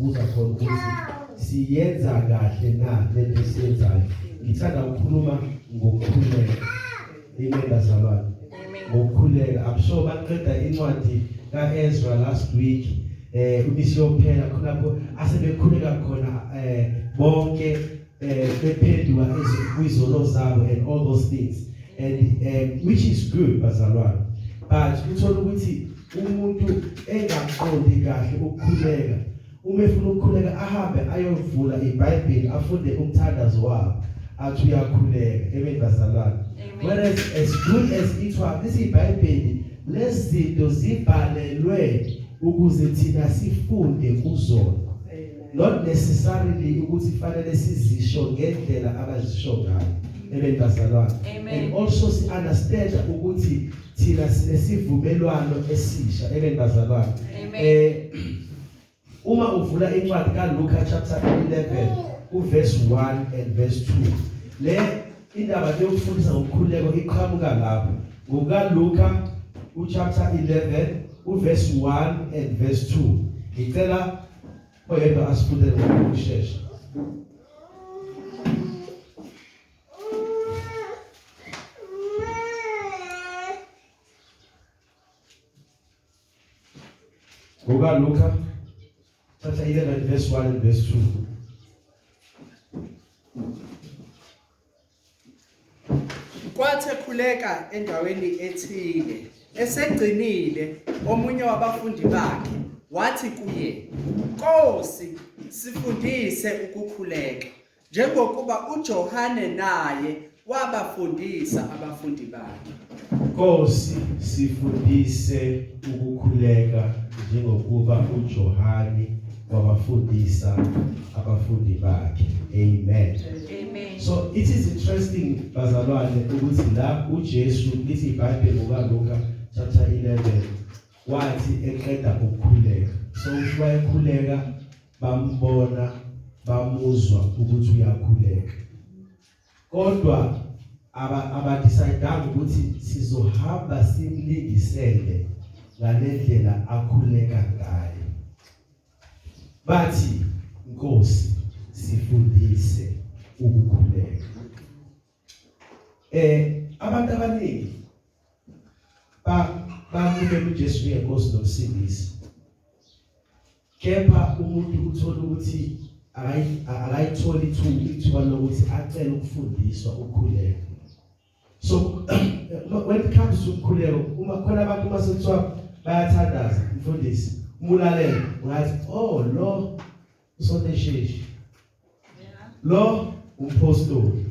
Buza khona ukuthi siyenza kahle na lento esiyenzayo. Ngithanda ukukhuluma ngokukhuleka. Amen bazalwane. Ngokukhuleka. I'm sure baqeda incwadi kaEzra last week. Imisi yophela khonapho asebekhuleka khona bonke bephenduka kwizono zabo and all those things and which is good bazalwane. But uthola ukuthi umuntu engaqondi kahle ukukhuleka, uma efuna ukukhuleka ahambe ayovula iBhayibheli afunde umthandazo wabo athi uyakhuleka. Amen bazalwane. Whereas as good as ithiwa lesi iBhayibheli, lezinto zibhalelwe ukuze thina sifunde kuzona, not necessarily ukuthi fanele sizisho ngendlela abazisho ngayo. Amen bazalwane. And also si understand ukuthi thina sinesivumelwano esisha. Amen bazalwane. Uma uvula incwadi kaLuka chapter 11 uverse 1 and verse 2, le indaba yokufundisa ngokukhuleko iqhamuka lapho ngokukaLuka uchapter 11 uverse 1 and verse 2. Ngicela oyedwa asifundele ngokushesha. NgokaLuka chapter 11 verse 1 and verse 2. Kwathi ekhuleka endaweni ethile, esegcinile, omunye wabafundi bakhe wathi kuye, "Nkosi, sifundise ukukhuleka, njengokuba uJohane naye wabafundisa abafundi bakhe." Nkosi, sifundise ukukhuleka njengokuba uJohane wabafundisa abafundi bakhe. Amen. Amen. So it is interesting bazalwane ukuthi la uJesu, lithi iBhayibheli ngokaLuka chapter 11, wathi eqeda ukukhuleka, so wayekhuleka, bambona, bamuzwa ukuthi uyakhuleka, kodwa aba decide ukuthi sizohamba simlingisele ngalendlela akhuleka ngayo. Bathi, "Nkosi, sifundise ukukhuleka." Abantu abaningi bamukela uJesu njengenkosi nomsindisi, kepha umuntu uthola ukuthi akayitholi ithuba lokuthi acele ukufundiswa ukukhuleka. So when it comes to ukukhuleka, uma khona abantu uma sekuthiwa bayathandaza, mfundisi, umulalela ungathi, "Oh, lo usonto esheshi, lo umpostoli,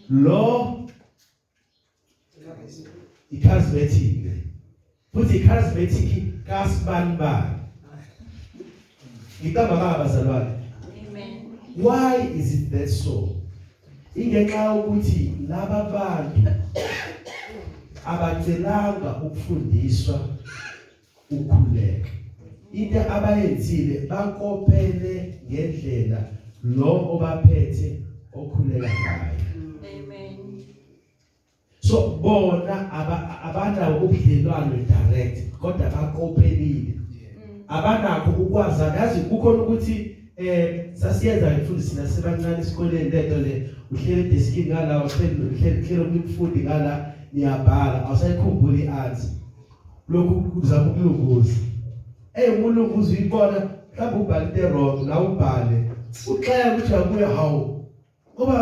lo icharismatic, futhi icharismatic kasibani bani." Ngicabanga baba bazalwane. Amen. Why is it that so? Ingenxa yokuthi laba bantu abacelanga ukufundiswa ukukhuleka. Into abayenzile, bakopele ngendlela lo obaphethe okhuleka ngayo. Amen. So bona abanawo ubudlelwano direct, kodwa bakopelile, abanakho ukwazana. Yazi kukhona ukuthi sasiyenza mfundisi nasebancane esikoleni lento le, uhlele edeskini ngala, uhlele umfundi ngala, niyabhala, awusayikhumbuli i-answer, lokhu kuzama ukulunguza. Umlunguzi uyibona mhlawumbe ubhale into wrong, la ubhale uxeka ukuthi uyabuya, hawu, ngoba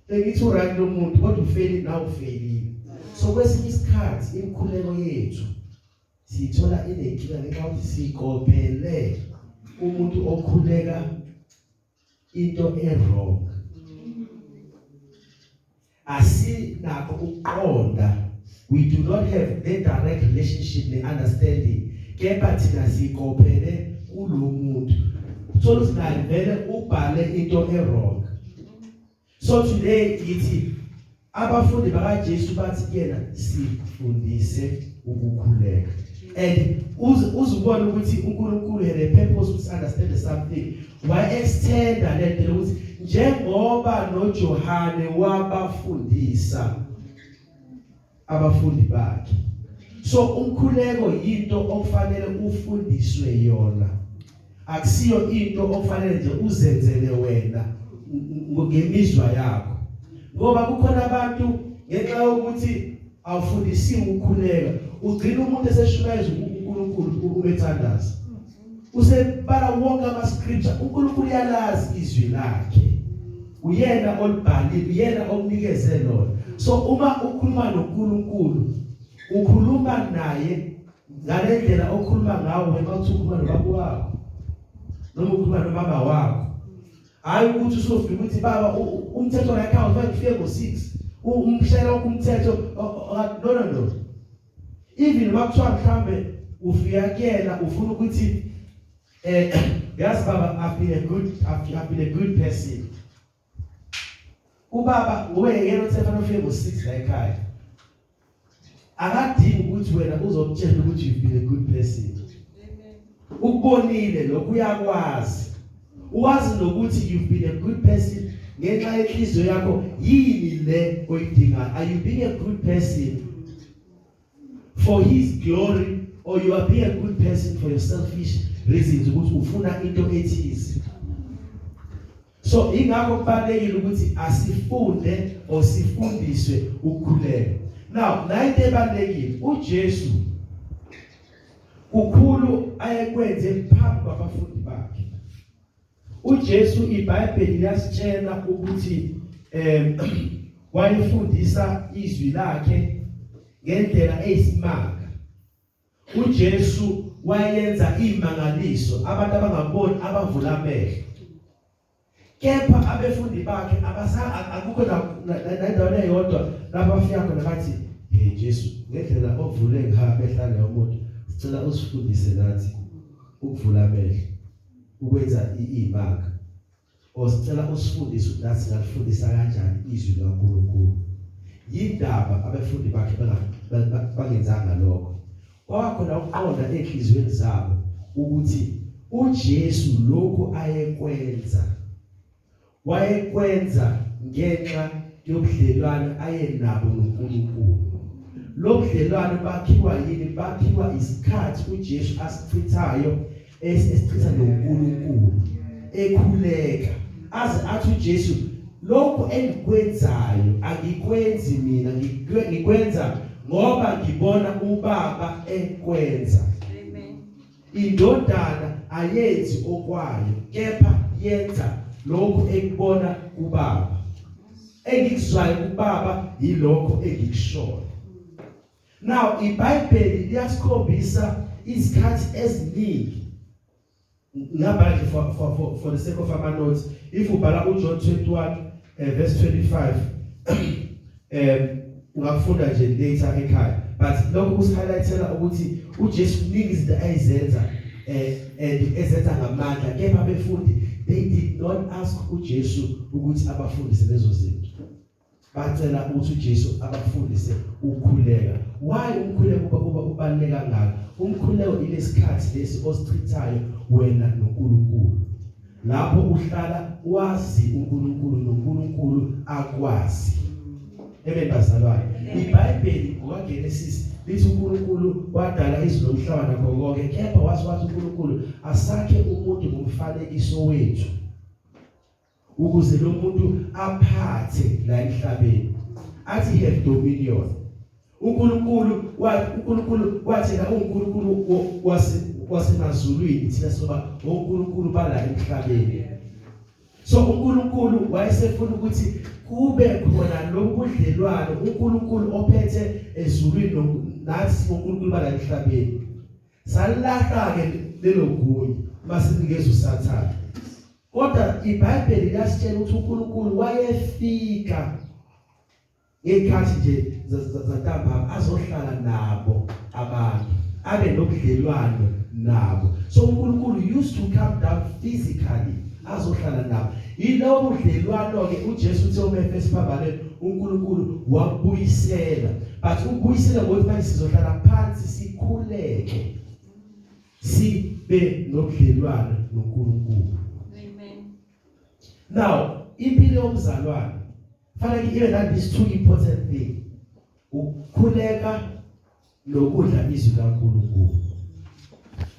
bengithi uright lo muntu, kodwa ufeli na ufelile. So kwesinye isikhathi imikhuleko yethu siyithola inenkinga ngenxa yokuthi sikopele umuntu okhuleka into e-wrong. Asinakho ukuqonda, we do not have the direct relationship ne understanding, kepha thina sikophele kulo muntu, uthola ukuthi naye vele ubhale into e-wrong. So today ngithi abafundi bakaJesu bathi kuyena, "Sifundise ukukhuleka." And uzubona ukuthi uNkulunkulu had a purpose to understand something, wa extenda lento ukuthi njengoba noJohane wabafundisa abafundi bakhe. So umkhuleko yinto okufanele ufundiswe yona. Akusiyo into okufanele nje uzenzele wena ngemizwa yakho, ngoba kukhona abantu, ngenxa yokuthi awufundisiwe ukukhuleka, ugcina umuntu eseshumayeza uNkulunkulu ubethandaza, usebala wonke ama scripture. UNkulunkulu uyalazi izwi lakhe, uyena olibhalile, uyena omnikeze lona. So uma ukhuluma noNkulunkulu, ukhuluma naye ngalendlela okhuluma ngawo wena uthi ukhuluma nobaba wakho noma ukhuluma nomama wakho. Hayi ukuthi usufika ukuthi, "Baba, umthetho la ekhaya ufike ngifike ngo6," umshayela umthetho. No, no, no. Even makuthiwa mhlambe ufika kuyena ufuna ukuthi, "Yazi baba, I've been a good person." Ubaba uwe yena uthe fanele ufike ngo6 la ekhaya, akadingi ukuthi wena uzokutshela ukuthi you've been a good person. Amen. Ukubonile lokhu, uyakwazi, uwazi nokuthi you've been a good person ngenxa yenhliziyo yakho. Yini le oyidingayo? Are you being a good person for his glory or you are being a good person for your selfish reasons, ukuthi ufuna into ethize? So ingakho kubalekile ukuthi asifunde or sifundiswe ukukhuleka. Now, la into ebalekile, uJesu kukhulu ayekwenze phambi kwabafundi bakhe. uJesu, iBhayibheli liyasitshela ukuthi wayefundisa izwi lakhe ngendlela eyisimanga. uJesu wayenza imangaliso, abantu abangaboni abavula amehlo, kepha abefundi bakhe abasa akukho nendawo eyodwa lapho bafika khona bathi, "Hey Jesu, ngendlela ovule ngayo amehlo leyo muntu, sicela usifundise nathi ukuvula amehlo, ukwenza imanga, or sicela usifundise ukuthi nathi singalifundisa kanjani izwi likaNkulunkulu." Yindaba abefundi bakhe bangenzanga lokho? Kwakhona ukuqonda enhliziyweni zabo ukuthi uJesu lokhu ayekwenza, wayekwenza ngenxa yobudlelwane ayenabo noNkulunkulu. Lobudlelwane bakhiwa yini? Bakhiwa isikhathi uJesu asichithayo, esichitha noNkulunkulu ekhuleka, aze athi uJesu, "Lokhu engikwenzayo angikwenzi mina, ngikwenza ngoba ngibona uBaba ekwenza." Amen. Indodana ayenzi okwayo, kepha yenza lokhu ekubona kuBaba. Engikuzwayo kuBaba yilokho engikushoyo. Now, iBhayibheli liyasikhombisa izikhathi eziningi. Ngabhala nje for the sake of our notes. If ubhala uJohn 21 verse 25, ungakufunda nje later ekhaya, but lokho kusihighlightela ukuthi uJesu kuningi izinto ayizenza and ezenza ngamandla, kepha abefundi, they did not ask uJesu ukuthi abafundise lezo zinto. Bacela ukuthi uJesu abafundise ukukhuleka. Why umkhuleko uba ubaluleka kangaka? Umkhuleko ilesikhathi lesi osichithayo wena noNkulunkulu, lapho uhlala wazi uNkulunkulu noNkulunkulu akwazi. Amen, bazalwane. IBhayibheli ngokaGenesis lithi uNkulunkulu wadala izulu nomhlaba nakho konke, kepha wathi uNkulunkulu, "Asakhe umuntu ngomfanekiso wethu, ukuze lo muntu aphathe la emhlabeni," athi have dominion. uNkulunkulu wathi la uNkulunkulu wasemazulwini, thina soba oNkulunkulu bala emhlabeni. So uNkulunkulu wayesefuna ukuthi kube khona lobudlelwano, uNkulunkulu ophethe ezulwini nathi uNkulunkulu bala emhlabeni. Salahla ke lelo gunya, masinikeza uSathane. Kodwa iBhayibheli liyasitshela ukuthi uNkulunkulu wayefika ngekhathi nje zantambama azohlala nabo abantu, abe nobudlelwano nabo. So uNkulunkulu used to come down physically azohlala nabo. Yilobo budlelwano ke uJesu uthe uma efe esiphambanweni, uNkulunkulu wabuyisela, but ubuyisela ngokuthi manje sizohlala phansi sikhuleke, sibe nobudlelwano noNkulunkulu. Amen. Now, impilo yomzalwane fanele ibe na these two important thing, ukukhuleka nokudla izwi kaNkulunkulu.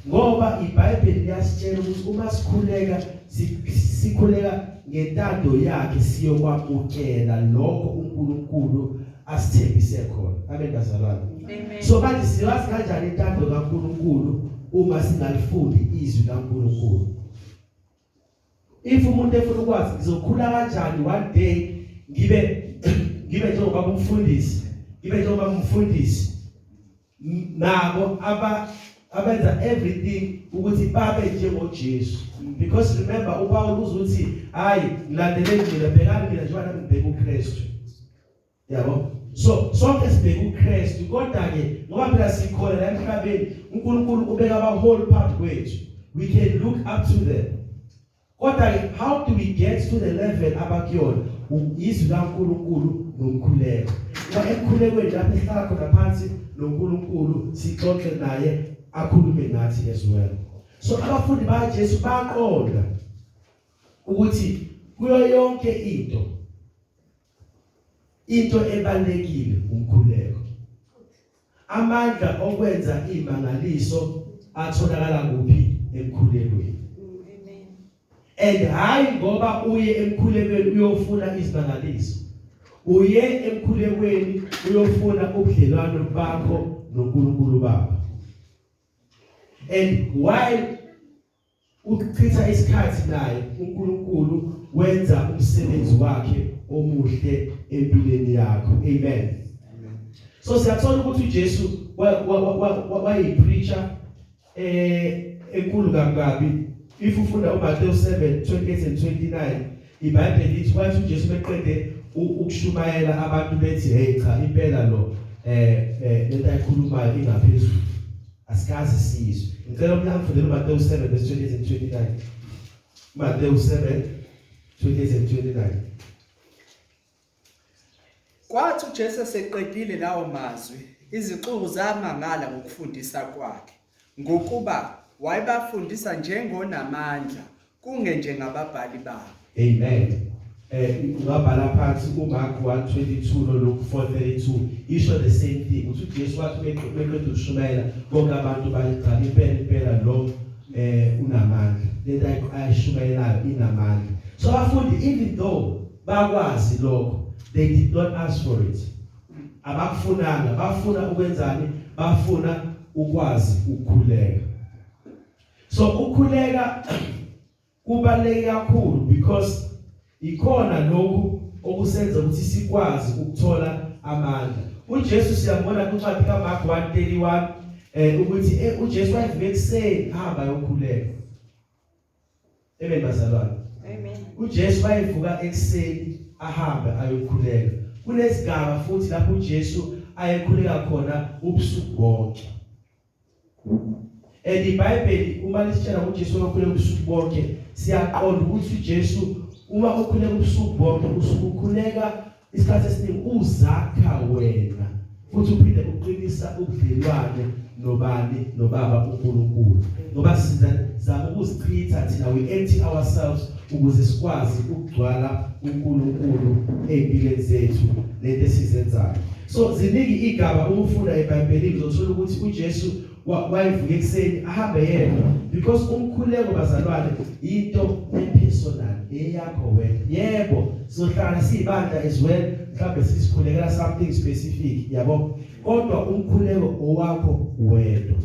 Ngoba iBhayibheli liyasitshela ukuthi uma sikhuleka, sikhuleka ngentando yakhe, siyokwamukela lokho uNkulunkulu asithembise khona. Amen bazalwane. Amen. So manje siyazi kanjani intando kaNkulunkulu uma singalifundi izwi laNkulunkulu? If umuntu efuna ukwazi ngizokhula kanjani one day ngibe njengoba umfundisi, ngibe njengoba umfundisi, nabo abenza everything ukuthi babe njengoJesu, because remember uPaul uzuthi, "Hayi, ngilandeleni mina, bhekani mina njengoba nami ngibheka uKristu," yabo. So sonke sibheka uKristu, kodwa ke ngoba phela sikhona la emhlabeni, uNkulunkulu ubeka abaholi phambi kwethu, we can look up to them. Kodwa ke how do we get to the level abakuyona? Izwi laNkulunkulu nomkhuleko, ngoba ekukhulekweni lapho esihlala khona phansi noNkulunkulu, sixoxe naye, akhulume nathi as well. So abafundi baJesu baqonda ukuthi kuyo yonke into ebalekile umkhuleko. Amandla okwenza imangaliso atholakala kuphi? Emkhulekweni. Amen. And hayi ngoba uye emkhulekweni uyofuna izimangaliso, uye emkhulekweni uyofuna ubudlelwano bakho noNkulunkulu Baba. And while uchitha isikhathi naye uNkulunkulu, wenza umsebenzi wakhe omuhle empilweni yakho. Amen. So siyathola ukuthi uJesu wayi-preacher enkulu kabi. If ufunda uMathew 7:28 and 29, iBhayibheli lithi wathi uJesu beqede ukushumayela, abantu bethi, "Hey, cha, impela lo lento ayikhulumayo ingaphezulu, asikaze sizwe." Ngicela umuntu angifundele uMathew 7 verse 28 and 29. Matthew 7 28 and 29. Kwathi uJesu eseqedile lawo mazwi, izixuku zamangala ngokufundisa kwakhe, ngokuba wayebafundisa njengonamandla, kungenjengababhali babo. Amen. Ungabhala phansi uMark 1:22 no Luke 4:32, isho the same thing, uthi uJesu wathi beqeda ukushumayela, bonke abantu bathi, "Impela impela lo unamandla, lento ayishumayelayo inamandla." So abafundi, even though bakwazi lokho, they did not ask for it. Abakufunanga. Bafuna ukwenzani? Bafuna ukwazi ukukhuleka. So ukukhuleka kubaluleke kakhulu because ikhona lokhu okusenza ukuthi sikwazi ukuthola amandla. uJesu siyambona kwincwadi kaMark 1:31 ukuthi uJesu wayevuka ekuseni ahamba yokhuleka. Amen bazalwane. Amen. uJesu wayevuka ekuseni ahambe ayokhuleka. Kunezigaba futhi lapho uJesu ayekhuleka khona ubusuku bonke. And iBhayibheli uma lisitshela uJesu wakhuleka ubusuku bonke, siyaqonda ukuthi uJesu uma ukhuleka ubusuku bonke, usuke ukhuleka isikhathi esiningi uzakha wena, futhi uphinde uqinisa ubudlelwane nobani? NoBaba uNkulunkulu, ngoba siza zama ukuzichitha thina, we empty ourselves ukuze sikwazi ukugcwala uNkulunkulu empilweni zethu lento esizenzayo. So ziningi igaba, uma ufunda eBhayibhelini uzothola ukuthi uJesu wayevuka ekuseni ahambe yedwa, because umkhuleko bazalwane into epersonal, eyakho wena. Yebo, sizohlala siyibandla as well, mhlawumbe sisikhulekela something specific, yabo, kodwa umkhuleko owakho wedwa,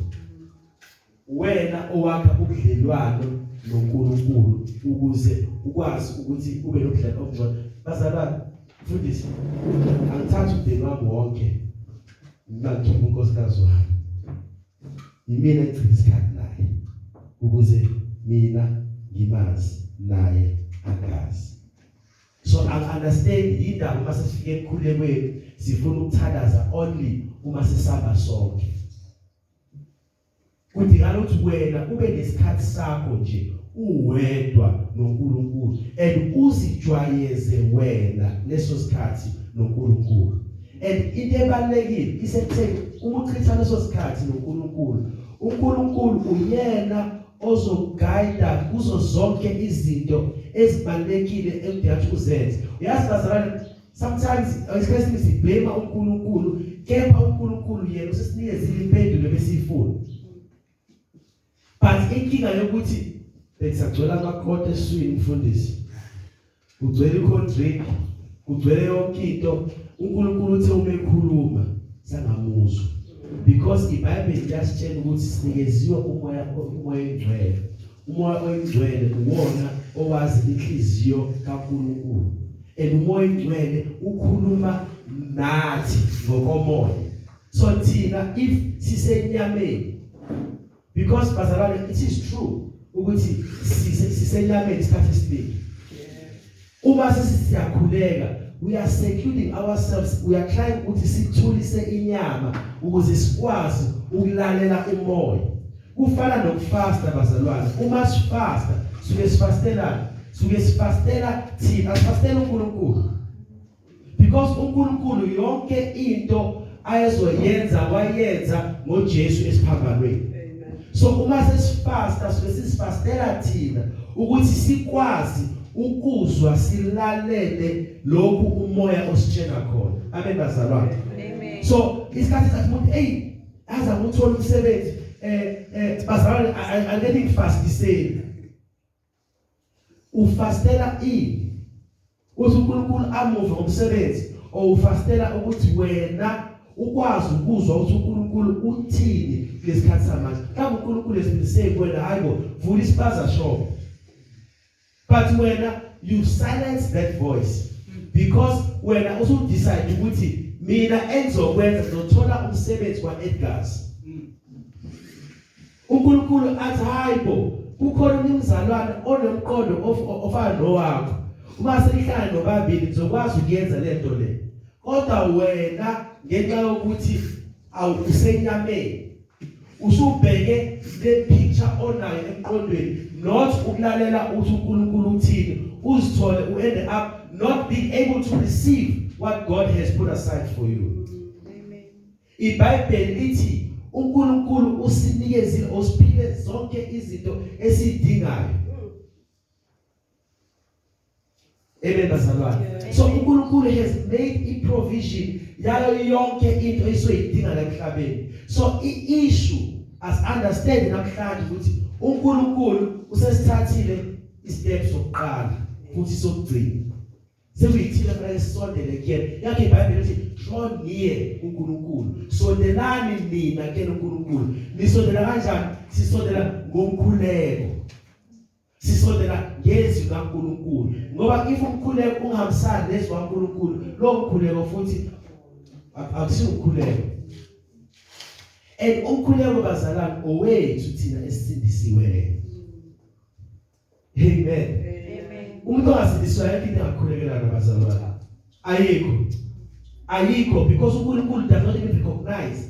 wena owakha ubudlelwano noNkulunkulu ukuze ukwazi ukuthi ube nobudlelwano obungcono. Bazalwane, mfundisi, angithathi umndeni wami wonke ngikhipha unkosikazi wami. Yimina engigcina isikhathi naye ukuze mina ngimazi, naye angazi. So I understand indaba uma sesifike emkhulekweni sifuna ukuthandaza only uma sisamba sonke. Kudingana ukuthi wena ube nesikhathi sakho nje uwedwa noNkulunkulu and uzijwayeze wena leso sikhathi noNkulunkulu. And into ebalekile isekutheni uma uchitha leso sikhathi noNkulunkulu, uNkulunkulu uyena ozoguide kuzo zonke izinto ezibalekile ekudinga ukuthi uzenze. Uyazi bazalwane, sometimes isikhathi siblame uNkulunkulu, kepha uNkulunkulu yena usesinikezile impendulo besiyifuna. But inkinga yokuthi bekusagcwele amakota eswini, mfundisi, kugcwele i-cold drink, kugcwele yonke into. uNkulunkulu uthe uma ekhuluma sangamuzwa, because iBhayibheli liyasitshela ukuthi sinikeziwe umoya oyingcwele. Umoya oyingcwele uwona owazi inhliziyo kaNkulunkulu, and umoya oyingcwele ukhuluma nathi ngokomoya. So thina if sisenyameni, because bazalwane, it is true ukuthi sisenyameni isikhathi esiningi. Uma sesiyakhuleka, we are secluding ourselves, we are trying ukuthi sithulise inyama ukuze sikwazi ukulalela umoya. Kufana nokufasta, bazalwane. Uma sifasta, suke sifastelana, suke sifastela thina, asifastela uNkulunkulu, because uNkulunkulu yonke into ayezoyenza wayenza ngoJesu esiphambanweni. So uma sesifasta, suke sisifastela thina ukuthi sikwazi ukuzwa, silalele lokhu umoya ositshela khona. Amen, bazalwane. Amen. So isikhathi sathi umuntu, hey, aza nguthola umsebenzi, bazalwane, ake ngifastiseni. Ufastela ini? Uthi uNkulunkulu amuve ngomsebenzi, or ufastela ukuthi wena ukwazi ukuzwa ukuthi uNkulunkulu uthini kulesikhathi samanje? Mhlawumbe uNkulunkulu esibiseke kuwena, hayibo, vula ispaza shop, but wena you silence that voice because wena usudecide ukuthi mina engizokwenza, ngizothola umsebenzi kwa Edgars. uNkulunkulu athi, hayibo, kukhona umzalwane onomqondo ofana nowakho, uma senihlala nobabili nizokwazi ukuyenza lento le. Kodwa wena, ngenxa yokuthi awusenyameni, usubheke le picture onayo emqondweni, not ukulalela ukuthi uNkulunkulu uthini, uzithole u end up not being able to receive what God has put aside for you. Amen. IBhayibheli lithi uNkulunkulu usinikezile, osiphile zonke izinto esizidingayo. Amen, bazalwane. So uNkulunkulu has made i provision yayo yonke into esoyidinga la emhlabeni. So i-issue as understand namhlanje ukuthi uNkulunkulu usesithathile istep sokuqala futhi sokugcina. Sekuyithina kufanele sisondele kuyena. Yakhe iBhayibheli lithi, "Draw near uNkulunkulu." Sondelani nina kuyena uNkulunkulu. Nisondela kanjani? Sisondela ngomkhuleko. Sisondela ngezwi kaNkulunkulu. Ngoba if umkhuleko ungahambisani nezwi kaNkulunkulu, lo mkhuleko futhi akusiwo umkhuleko. And umkhuleko, bazalwane, owethu thina esisindisiweyo. Amen. Amen. Umuntu ongasindiswa, yonke into engakhulekela nabazalwane ayikho. Ayikho, because uNkulunkulu does not even recognize.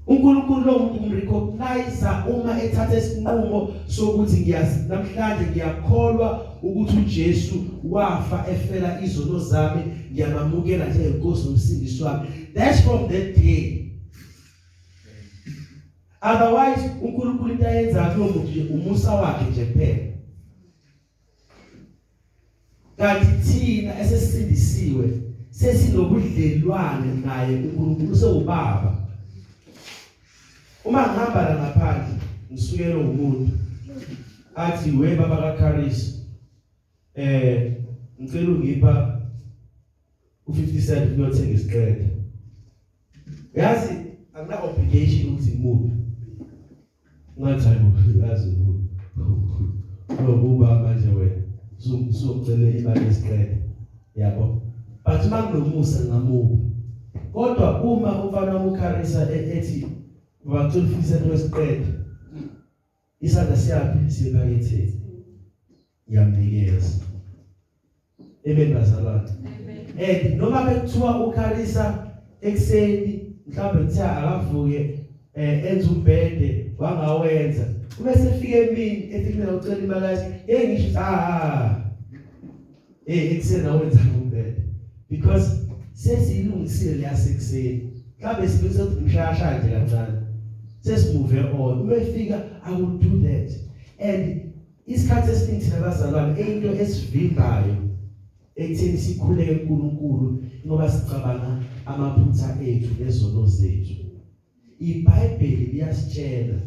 uNkulunkulu lo muntu umrecognize uma ethatha isinqumo sokuthi ngiyazi namhlanje ngiyakholwa ukuthi uJesu wafa efela izono zami, ngiyamamukela njengenkosi nomsindisi wami. That's from that day. Otherwise uNkulunkulu into ayenza kulo muntu nje umusa wakhe nje kuphela. Kanti thina esesindisiwe sesinobudlelwane naye uNkulunkulu, sewubaba. Uma ngihamba la ngaphandle, ngisukele umuntu athi, "We baba kaCharis, ngicela ungipha u50 cent ukuyothenga isiqede." Yazi, akuna obligation ukuthi ngimuphe. Ngathi, hayi, yazi lokuba manje wena usocela imali yesiqede, yabo. But uma kunomusa ngamupha. Kodwa uma umfana wami uKharisa ethi, "Bacela 50 cent wesiqede," isandla siyaphi? Siyephaketheni, ngiyamnikeza. Amen, bazalwane. Amen. And noma bekuthiwa uKharisa ekseni mhlawumbe kuthiwa akavuke enze umbhede, wangawenza, uma sefika emini ethi mina ucela imali yakhe, hey, ngisho, ah, hey, ekseni awenza umbhede, because sesiyilungisile leyasekuseni. Mhlawumbe silungise ukuthi ngishayashaya nje kancane, sesimove on. Uma efika, I will do that. And isikhathi esiningi thina bazalwane, into esivimbayo ekutheni sikhuleke kuNkulunkulu ngoba sicabanga amaphutha ethu nezono zethu. IBhayibheli liyasitshela.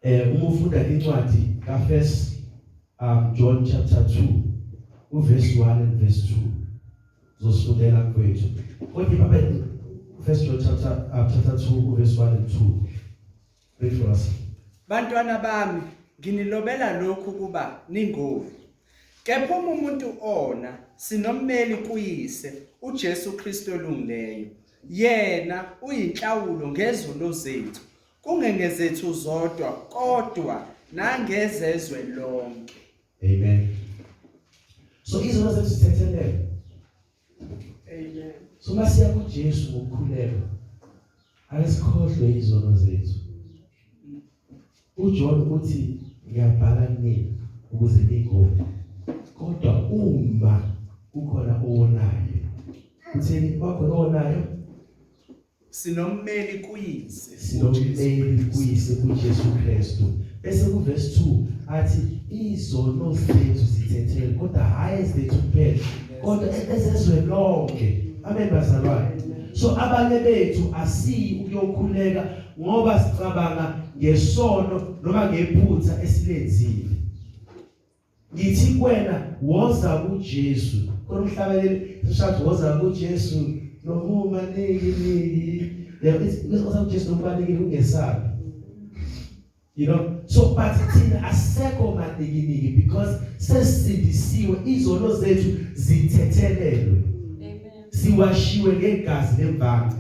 Uma ufunda incwadi ka First John chapter 2 uverse 1 and verse 2, zosifundela mfowethu. Kodwa iBhayibheli, First John chapter 2 uverse 1 and 2, read for us. Bantwana bami, nginilobela lokhu kuba ningoni. Kepha uma umuntu ona, sinommeli kuyise, uJesu Kristu olungileyo. Yena uyinhlawulo ngezono zethu, kungengezethu zodwa kodwa nangezezwe lonke. Amen. So izono zethu zithethelelwe. Amen. So masiya kuJesu ngokukhuleka, ake sikhohlwe izono zethu. UJohn uthi, "Ngiyabhala kunina ukuze ningoni, kodwa uma kukhona owonayo," utheni kwakhona owonayo? Sinommeli kuyise. Sinommeli kuyise, kuJesu Kristu. Bese kuverse 2 athi izono zethu zithethelwe, kodwa hayi ezethu kuphela, kodwa ezezwe lonke. Amen, bazalwane. So abanye bethu asiyi ukuyokhuleka ngoba sicabanga ngesono noma ngephutha esilenzile. Ngithi kuwena, woza kuJesu. Khona umhlabeleli sishathi, "Woza kuJesu noma niki niki." Yebo, woza kuJesu noma niki, ungesabi. So but thina asekho manikiniki because sesindisiwe, izono zethu zithethelelwe. Amen. Siwashiwe ngegazi lemvana.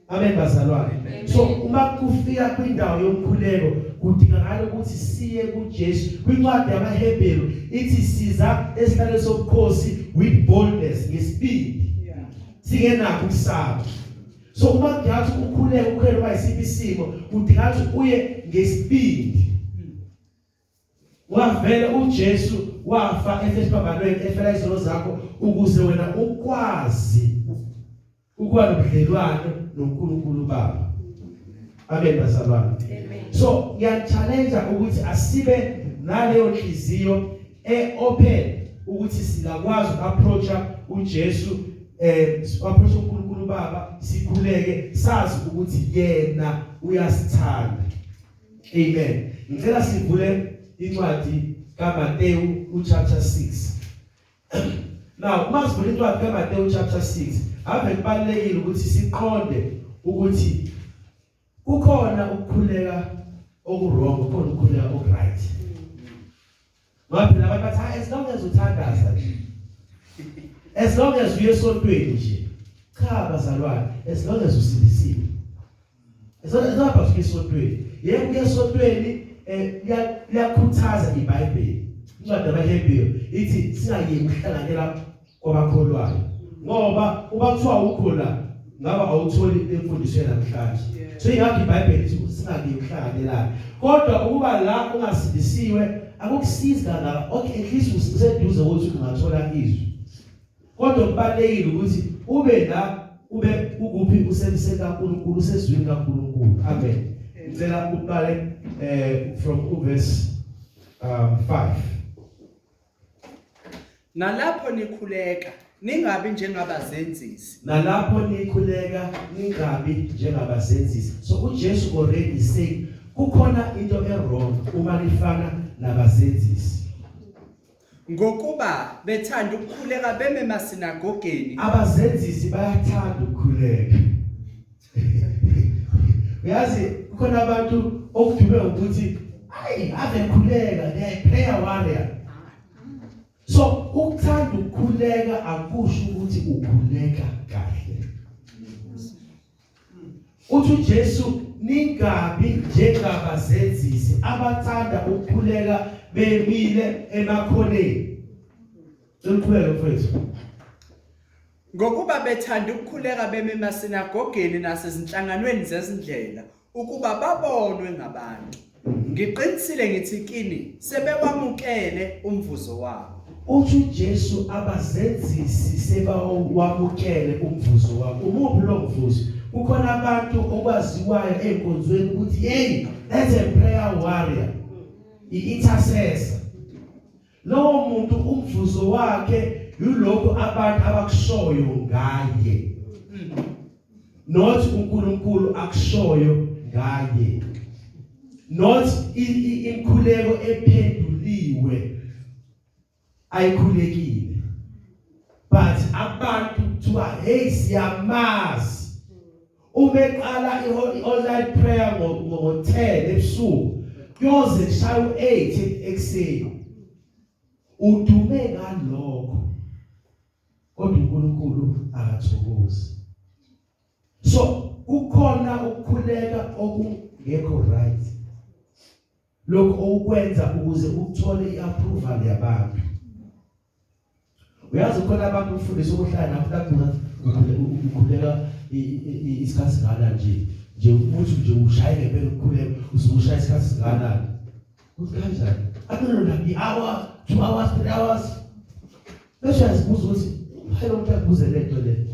Amen, bazalwane. So uma kufika kwindawo yomkhuleko, kudingakala ukuthi siye kuJesu. Kwincwadi yamaHebheru ithi siza esihlalweni sobukhosi with boldness, ngesibindi, singenakho ukusaba. So uma kudinga ukuthi ukhuleke, ukhuleke noma isiphi isimo, kudinga ukuthi uye ngesibindi. Wavele uJesu wafa esesiphambanweni, efela izono zakho ukuze wena ukwazi ukuba nobudlelwano noNkulunkulu Baba. Amen, bazalwane. Amen. So ngiya-challenge ukuthi asibe naleyo nhliziyo e-open ukuthi singakwazi uku-approacha uJesu, approach uNkulunkulu Baba, sikhuleke sazi ukuthi yena uyasithanda. Amen. Ngicela sivule incwadi kaMateyu uchapter 6. Now uma sivula incwadi kaMateyu chapter 6, ave kubalekile ukuthi siqonde ukuthi kukhona ukukhuleka okuwrong, kukhona ukukhuleka okuright. Ngoba phela abantu bathi, "Hayi, as long as uthandaza nje, as long as uye esontweni nje." Cha bazalwane, as long as usindisiwe, as long as lapha usuke esontweni, yebo, uye esontweni, liyakhuthaza iBhayibheli. Incwadi yabaHebheru ithi singayeki ukuhlanganyela kwabakholwayo, ngoba uba kuthiwa ukho la ngaba awutholi imfundiso namhlanje. So ingakho iBhayibheli ithi singayeki ukuhlanganyelana, kodwa ukuba la ungasindisiwe akukusizi kangaka. Okay, at least useduze ukuthi ungathola izwi, kodwa kubalekile ukuthi ube la, ube ukuphi, usemseni kaNkulunkulu, usezwini kaNkulunkulu. Amen. Ngicela uqale from uverse 5. Nalapho nikhuleka, ningabi njengabazenzisi. Nalapho nikhuleka, ningabi njengabazenzisi. So uJesu already saying kukhona into e-wrong uma nifana nabazenzisi. Ngokuba bethanda ukukhuleka beme emasinagogeni. Abazenzisi bayathanda ukukhuleka. Uyazi, kukhona abantu okudume ukuthi, "Ayi, ave khuleka, they are prayer warrior." So ukuthanda ukukhuleka akusho ukuthi ukhuleka kahle. Uthi uJesu, ningabi njengabazenzisi abathanda ukukhuleka bemile emakhoneni. Ukhuleke, mfowethu. Ngokuba bethanda ukukhuleka beme emasinagogeni nasezinhlanganweni zezindlela ukuba babonwe ngabantu. Ngiqinisile ngithi kini, sebewamukele umvuzo wabo. Uthi uJesu abazenzisi sebawamukele umvuzo wabo. Umuphi lo mvuzo? Kukhona abantu okwaziwayo enkonzweni ukuthi, "Hey, that's a prayer warrior, i-intercessor." Lowo muntu umvuzo wakhe yilokho abantu abakushoyo ngaye, not uNkulunkulu akushoyo ngaye. Not inkhuleko ephenduliwe ayikhulekile, but abantu kuthiwa, "Hey, siyamazi." Uma eqala i-online prayer ngo-10 ebusuku kuyoze kushaya u-8 ekuseni, udume ngalokho, kodwa uNkulunkulu akathokozi. So kukhona ukukhuleka okungekho right, lokho okwenza ukuze uthole iapproval yabantu. Uyazi, khona abantu ufundisa ukuhlala nabo, akubuza, "Ukhuleka isikhathi singana nje nje Ukuthi nje ushaye ngempela ukukhuleka, usushaya isikhathi singanani?" Uthi, "Kanjani?" "I don't know, like i-hour, 2 hours, 3 hours." Bese uyazibuza ukuthi phela umuntu akubuze lento le,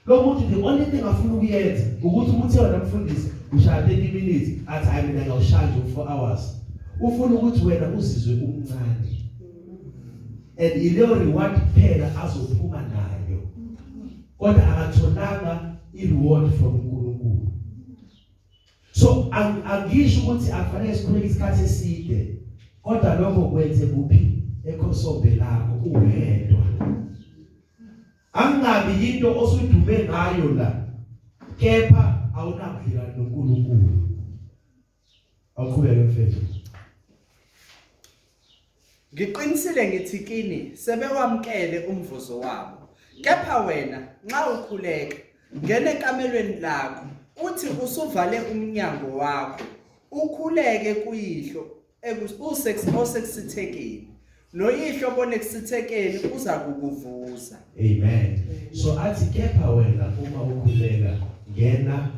lo muntu the only thing afuna ukuyenza ukuthi uthe wena mfundisi ushaya 30 minutes, athi, "Hayi, mina ngawushaya nje 4 hours." Ufuna ukuthi wena uzizwe umncane and ileyo reward kuphela azophuma nayo, kodwa akatholanga i-reward from uNkulunkulu. So angisho ukuthi akufanele sikhuleke isikhathi eside, kodwa lokho kwenze kuphi? Ekhosombe lakho uwedwa. Angabi into osudume ngayo la, kepha awunabudlelwane noNkulunkulu. Awuqhubeke, mfethu. Ngiqinisile ngithi kini, sebewamkele umvuzo wabo. Kepha wena, nxa ukhuleka, ngena ekamelweni lakho, uthi usuvale umnyango wakho, ukhuleke kuyihlo osekusithekeni. Noyihlo obona ekusithekeni uza kukuvuza. Amen. So athi, kepha wena uma ukhuleka, ngena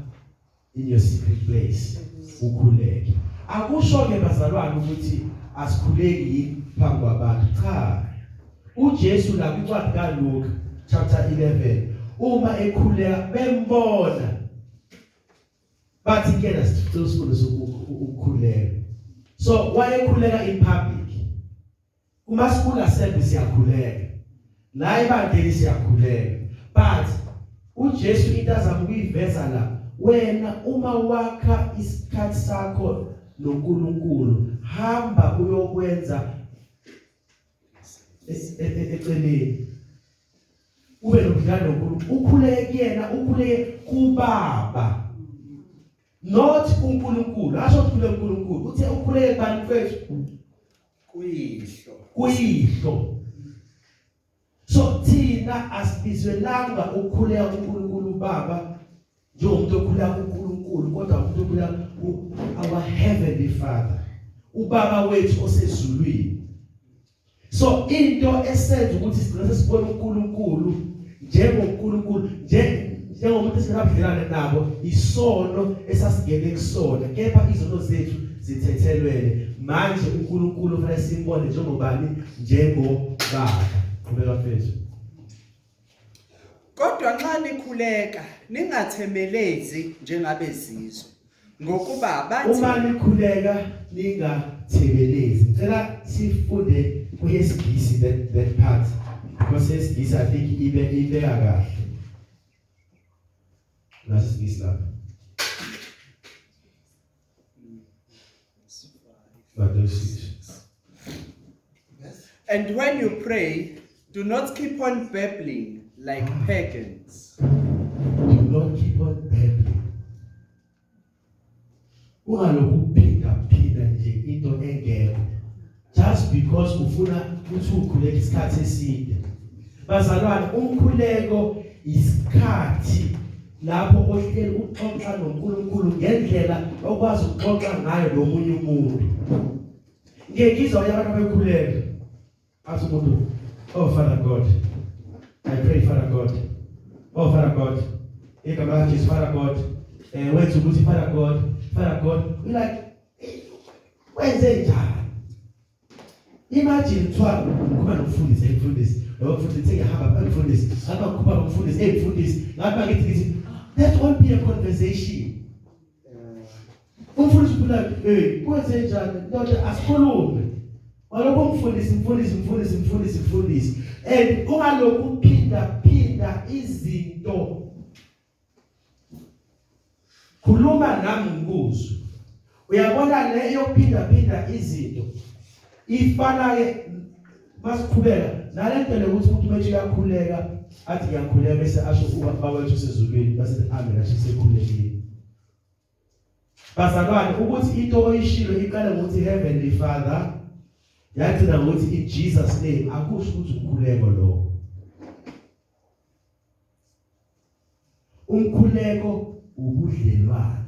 in your secret place, ukhuleke. Akusho ke, bazalwane, ukuthi asikhuleki phambi kwabantu. Cha, uJesu la kwincwadi kaLuka chapter 11, uma ekhuleka bembona, bathi kena, "Sicela usifundise ukukhuleka." So wayekhuleka in public. Kuma school assembly siyakhuleka, la ebandleni siyakhuleka, but uJesu into azama ukuyiveza la, wena uma wakha isikhathi sakho noNkulunkulu, hamba uyokwenza eceleni, ube nobudlelwano noNkulunkulu, ukhuleke kuyena, ukhuleke kubaba, not uNkulunkulu. Asho ukhuleke uNkulunkulu, uthe ukhuleke kubani, mfethu? Kuyihlo. Kuyihlo. So thina asibizwelanga ukukhuleka kuNkulunkulu Baba njengomuntu okhuleka kuNkulunkulu, kodwa umuntu okhuleka ku our heavenly Father, ubaba wethu osezulwini. So into esenza ukuthi sigcine sesibona uNkulunkulu njengoNkulunkulu, njengomuntu esinabudlelwane nabo, isono esasingene kusona, kepha izono zethu zithethelwele. Manje uNkulunkulu kufanele simbone njengobani? Njengobaba. Qhubeka, mfethu. Kodwa nxa nikhuleka, ningathemelezi njengabezizwe, ngokuba bathi Uma nikhuleka, ningathebelezi. Ngicela sifunde kuyesingisi that part, because esingisi I think ibe ibeka kahle. Nasi isingisi lapha. Matthew 6. And when you pray, do not keep on babbling like pagans. Do not keep on babbling. Ungalokhu uphinda phinda nje into engekho just because ufuna ukuthi ukhuleke isikhathi eside. Bazalwane, umkhuleko isikhathi lapho ohleli uxoxa noNkulunkulu ngendlela okwazi ukuxoxa ngayo nomunye umuntu. Ngeke ngizwa abantu abekhuleka, athi umuntu, "Oh Father God, I pray, Father God, oh Father God, igama likaJesu, Father God, wenza ukuthi, Father God, Father God." We like, wenze njani? Imagine kuthiwa ukhuluma nomfundisi, "Hey mfundisi, lo mfundisi, sengiyahamba mfundisi, ngathi ngikhuluma nomfundisi, hey mfundisi, ngathi ngithi." That won't be a conversation. Umfundisi uphula, "Hey, kwenze njani, ndoda? Asikhulume." Walokho umfundisi, mfundisi, mfundisi, mfundisi, mfundisi, and ungalokhu uphinda phinda izinto. Khuluma nami ngikuzwe. Uyabona le yokuphinda phinda izinto ifana ke masiqhubeka nalento lokuthi umuntu methi uyakhuleka athi ngiyakhuleka bese asho uBaba wethu osezulwini bese amen asho sekhulekile. Bazalwane, ukuthi into oyishilo iqale ngokuthi Heavenly Father yagcina ngokuthi in Jesus name, akusho ukuthi umkhuleko lo. Umkhuleko ubudlelwane,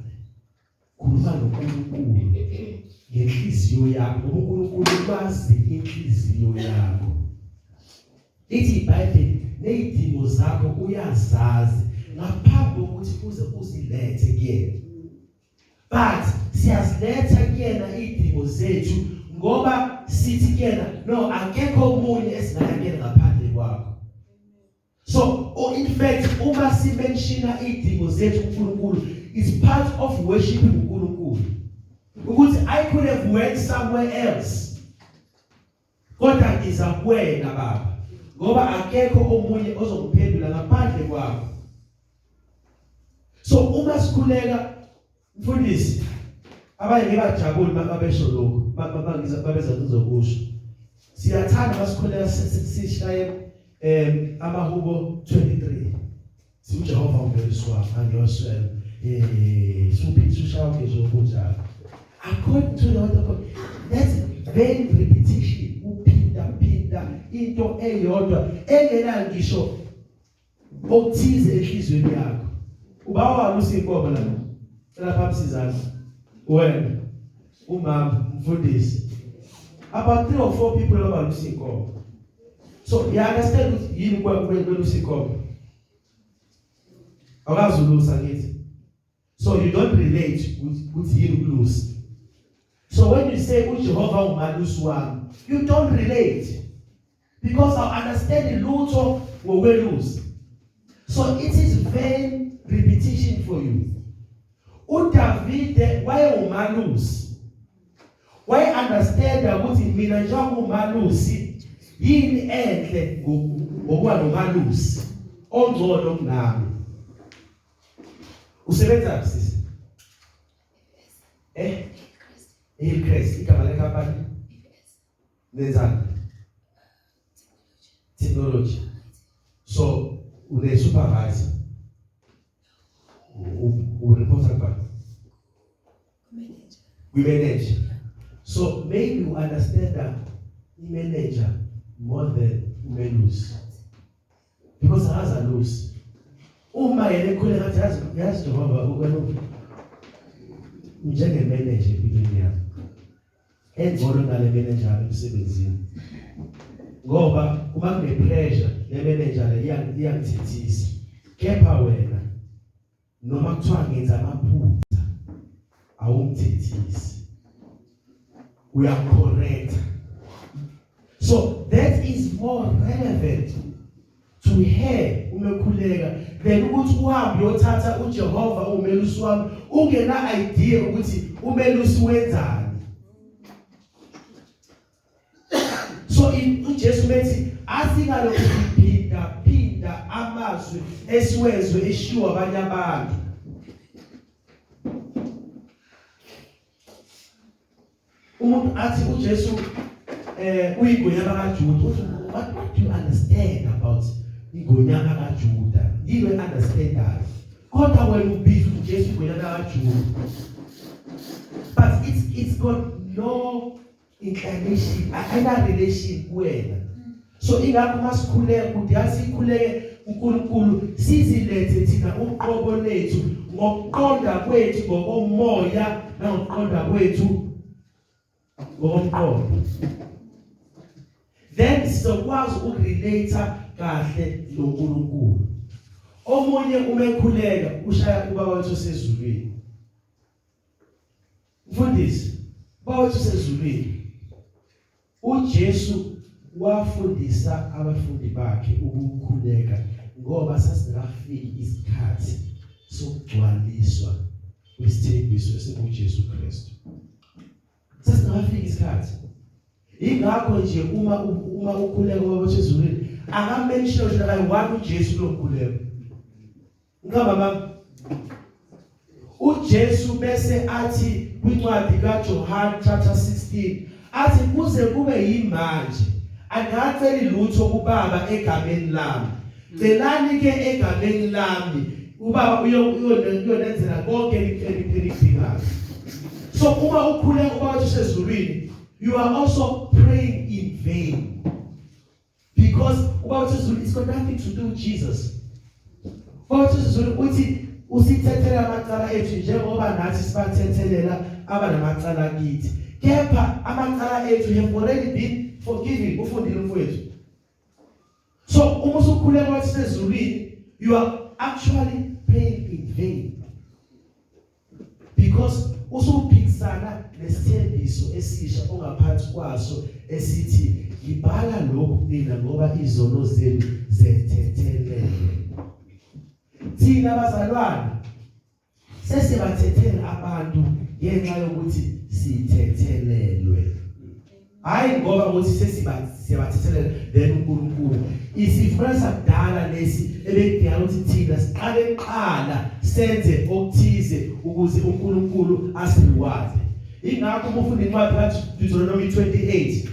khuluma noNkulunkulu ngenhliziyo yakho, ngoba uNkulunkulu wazi inhliziyo yakho. Ithi iBhayibheli nezidingo zakho uyazazi ngaphambi kokuthi uze uzilethe kuyena. But siyaziletha kuyena izidingo zethu ngoba sithi kuyena, no, akekho omunye esingaya kuyena ngaphandle kwakho. So in fact uma simentiona izidingo zethu kuNkulunkulu is part of worshiping uNkulunkulu. Ukuthi I could have went somewhere else, kodwa ngiza kuwena Baba ngoba akekho omunye ozokuphendula ngaphandle kwakho. So uma sikhuleka, mfundisi, abanye ngebajabuli mabesho lokho, bangiza babeza kuzokusho. Siyathanda masikhuleka sishaye amahubo 23, siuJehova umelusi wami, angiyoswela, suphi sushaya ugezo kunjalo. According to the word of God, that's vain repetition, uphinda phinda into eyodwa engena ngisho okuthize enhlizweni yakho. Ubawa usinkomo la, cela phambi sizana wena umama umfundisi, about 3 or 4 people abalusa inkomo. So you understand ukuthi yini kwelusa inkomo? Awukazi ulusa ngithi, so you don't relate ukuthi yini ukulusa. So when you say uJehova umalusi wami, you don't relate because I understand lutho ngokwelusa. So it is vain repetition for you. uDavide wayewumalusi, waye understand ukuthi mina njengomalusi yini enhle ngokuba nomalusi ongcono kunami. Usebenza sisi Hillcrest, igama lekhampani nenzani? Technology. So une supervisor, u reporta kubani? Kwi-manager. So maybe you understand that i-manager more than umelusi because akazalusi. Uma yena ekhule ngathi yazi yazi Jehova wena njenge-manager empilweni yami engcono nale manager emsebenzini, ngoba uma kune pressure le manager le iyangithethisa, kepha wena noma kuthiwa ngenza amaphutha awungithethisi, uyacorrect. So that is more relevant to her uma ekhuleka than ukuthi uhambe uyothatha uJehova umelusi wami ungena idea ukuthi umelusi wenzani. So in uJesu bethi asingalokhu siphinda phinda amazwi esiwezwe eshiwo abanye abantu. Umuntu athi uJesu uyingonyama kaJuda, uthi what do you understand about ingonyama kaJuda? Yini understandayo? Kodwa wena ubiza uJesu ingonyama kaJuda, but it's got no inclination, ayina relation kuwena. So ingakho masikhuleka kudinga sikhuleke uNkulunkulu sizilethe thina uqobo lethu ngokuqonda kwethu ngokomoya nangokuqonda kwethu ngokomqondo, then sizokwazi ukurelate kahle noNkulunkulu. Omunye uma ekhuleka ushaya uBaba wethu osezulwini. Mfundisi, Baba wethu osezulwini, uJesu wafundisa abafundi bakhe ukukhuleka ngoba sasingafiki isikhathi sokugcwaliswa kwesithembiso esikuJesu Kristu. Sasingafiki isikhathi. Ingakho nje uma ukhuleka Baba osezulwini akamention nje kayi-one uJesu kulokhuleko. Ngicabanga mama uJesu bese athi kwincwadi kaJohn chapter 16, athi kuze kube yimanje angaceli lutho kubaba egameni lami. Celani ke egameni lami, ubaba uyonenzela konke enikudingayo. So uma ukhuleka ubaba osezulwini, you are also praying in vain, because ubaba osezulwini, it's got nothing to do with Jesus. Ubaba osezulwini uthi usithethela amacala ethu njengoba nathi sibathethelela abanamacala kithi, kepha amacala ethu have already been forgiven. Ufundile mfowethu. So uma usukhuleka wathi sezulwini, you are actually praying in vain, because usuphikisana nesithembiso esisha ongaphansi kwaso esithi ngibhala lokhu mina ngoba izono zenu zethethelelwe. Thina bazalwane sesibathethela abantu ngenxa yokuthi sithethelelwe, hayi ngoba ukuthi sesibathethelela then uNkulunkulu. Isivumelwano sakudala lesi ebekudinga ukuthi thina siqale qala senze okuthize ukuze uNkulunkulu asireward. Ingakho uma ufunda incwadi kaDeuteronomy 28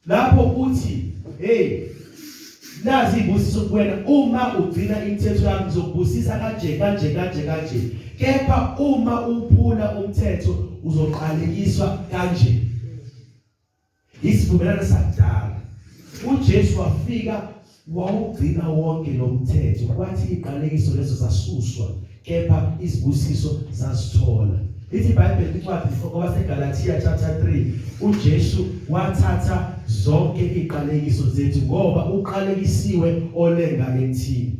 lapho uthi, hey, nazi izibusiso kuwena uma ugcina imithetho yami, ngizokubusisa kanje kanje kanje kanje, kepha uma uphula umthetho uzoqalekiswa kanje. Isivumelwano sakudala, uJesu wafika wawugcina wonke lo mthetho, kwathi iqalekiso lezo zasuswa, kepha izibusiso zazithola. Lithi iBhayibheli incwadi kwabaseGalatia chapter 3, uJesu wathatha zonke iqalekiso zethu ngoba uqalekisiwe olenga emthini.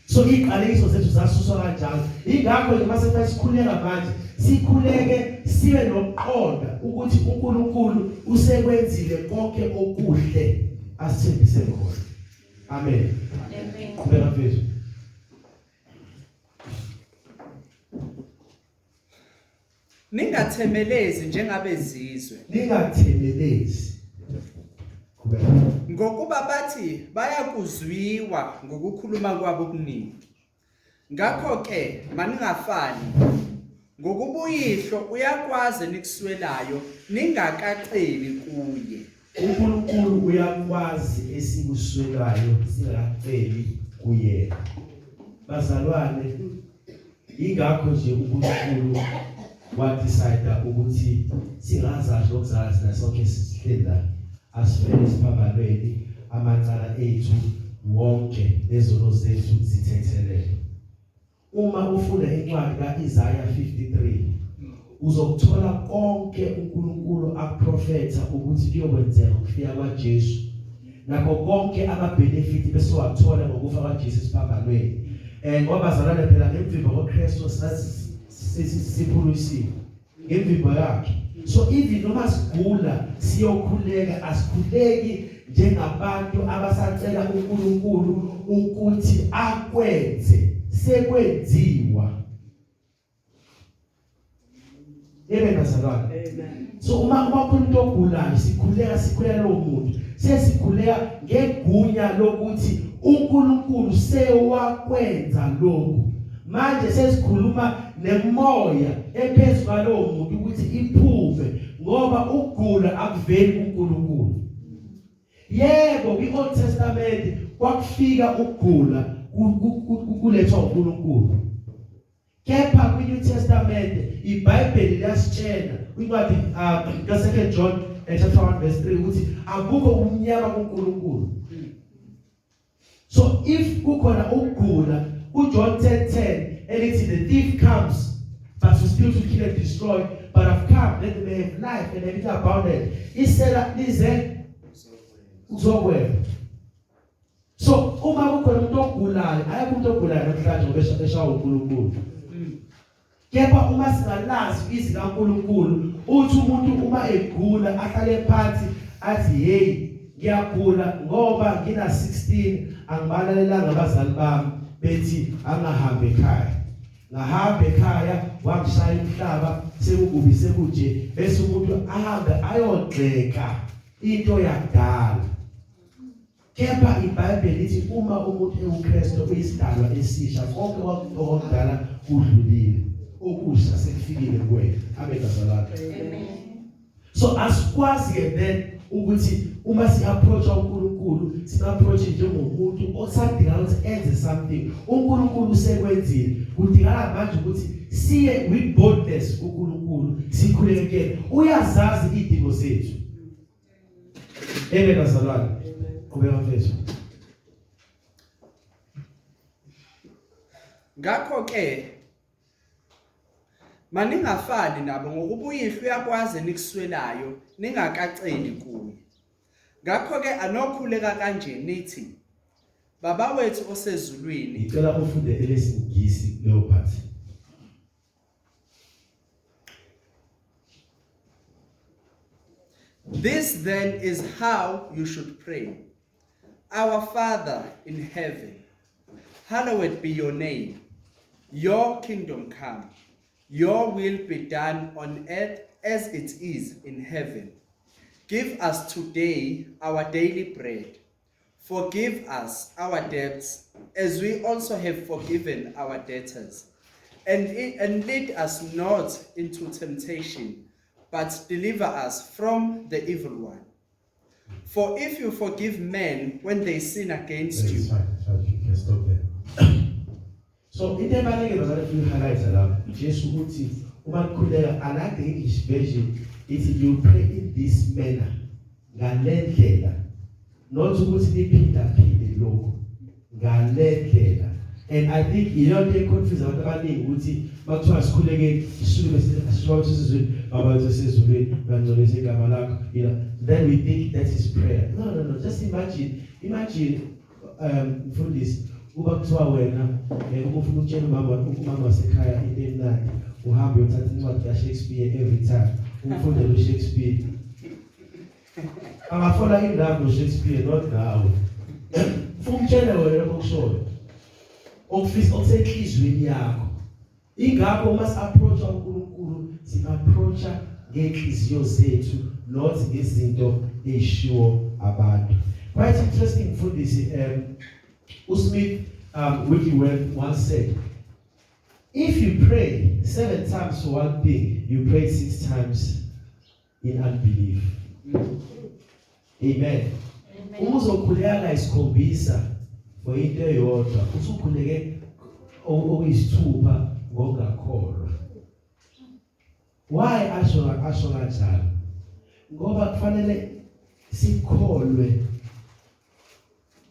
So iqalekiso zethu zasuswa kanjalo. Ingakho nje mase sikhuleka manje, sikhuleke sibe nokuqonda ukuthi uNkulunkulu usekwenzile konke okuhle asithembise khona. Amen. Amen. Qhubeka mfethu. Ningathemelezi njengabezizwe. Ningathemelezi. Qhubeka. Ngokuba bathi bayakuzwiwa ngokukhuluma kwabo okuningi. Ngakho ke maningafani, ngokuba uyihlo uyakwazi enikuswelayo ningakaceli kuye. uNkulunkulu uyakwazi esikuswelayo singakaceli kuyena. Bazalwane, ingakho nje uNkulunkulu wadecide ukuthi singazazi lokuzala sina sonke sihleli la, asifele esiphambanweni, amacala ethu wonke nezono zethu zithethelelwe. Uma ufunda incwadi kaIsaiah 53, uzokuthola konke uNkulunkulu akuprofetha ukuthi kuyokwenzeka ukufika kwaJesu, nakho konke ama benefit bese wathola ngokufa kwaJesu esiphambanweni. Ngoba bazalwane, phela ngemvimbo kaKristu siphulukisiwe ngemvimbo yakhe. So even noma sigula siyokhuleka, asikhuleki njengabantu abasacela uNkulunkulu ukuthi akwenze, sekwenziwa. Yebe bazalwane. Amen. So uma khona umuntu ogulayo, sikhuleka, sikhuleka lowo muntu, sesikhuleka ngegunya lokuthi uNkulunkulu sewakwenza lokhu. Manje sesikhuluma nemoya ephezulu kwalowo muntu ukuthi iphume, ngoba ukugula akuveli kuNkulunkulu. Yebo, kwi-Old Testament kwakufika ukugula kulethwa uNkulunkulu, kepha kwi-New Testament iBhayibheli liyasitshela kwincwadi ka-2 John chapter 1 verse 3 ukuthi akukho umnyama kuNkulunkulu. So if kukhona ukugula, uJohn 10:10 elithi the thief comes but to steal, to kill and destroy, but I've come that they may have life and have it abundant. Isela lize uzokweba. So uma kukhona umuntu ogulayo, ayikho umuntu ogulayo namhlanje ngoba eshawa uNkulunkulu, kepha uma singalazi izwi kaNkulunkulu, uthi umuntu uma egula ahlale phansi athi, hey, ngiyagula ngoba ngina 16 angibalalelanga abazali bami bethi angahambi ekhaya, ngahamba ekhaya wangishaya umhlaba, sekukubi sekuje, bese umuntu ahambe ayogxeka into yakudala. Kepha iBhayibheli lithi uma umuntu ewuKristu uyisidalwa esisha, konke okudala kudlulile. Okusha sekufikile kuwena. Amen, bazalwane. Amen. So asikwazi ke then ukuthi uma si-approacha uNkulunkulu, sim-approach njengomuntu osadinga ukuthi enze something. uNkulunkulu usekwenzile. Kudingakala manje ukuthi siye with boldness kuNkulunkulu, sikhulekele. Uyazazi izidingo zethu. Amen, bazalwane. Qhubeka, mfethu. Ngakho ke maningafani nabo, ngokuba uYihlo uyakwazi enikuswelayo ningakaceli kuye. Ngakho ke anokhuleka kanje nithi: Baba wethu osezulwini. Ngicela ufunde elesingisi leyo part. This then is how you should pray. Our Father in heaven, hallowed be your name. Your kingdom come. Your will be done on earth as it is in heaven. Give us today our daily bread. Forgive us our debts as we also have forgiven our debtors. And lead us not into temptation, but deliver us from the evil one. For if you forgive men when they sin against It's you, fine, it's fine. You can stop there. So into ebalulekile, bazalwane, if you highlight la, uJesu uthi uma nikhuleka, I like the English version, ithi you pray in this manner, ngalendlela, not ukuthi niphinda phinde lokho, ngalendlela. And I think iyona into econfuse abantu abaningi, ukuthi makuthiwa sikhuleke, sisuke bese asisho sisizweni, "Baba wethu osezulwini, bangcwelise igama lakho," then we think that is prayer. No, no, no. Just imagine, mfundisi, kuba kuthiwa wena uma ufuna ukutshela umama wasekhaya into emnandi, uhambe uyothatha incwadi kaShakespeare, every time umfundele uShakespeare, angafola in love noShakespeare, not nawe. Ufuna umtshele wena lokho okushoyo, okufisa, okusenhlizweni yakho. Ingakho uma si-approacha uNkulunkulu, si-approacha ngenhliziyo zethu, not ngezinto ezishiwo abantu. Quite interesting, mfundisi, uSmith Wigglesworth once said, "If you pray seven times for one thing, you pray six times in unbelief." Amen. Uma uzokhuleka isikhombisa for into eyodwa, usukhuleke okuyisithupha ngokungakholwa. Why asho kanjalo? Ngoba kufanele sikholwe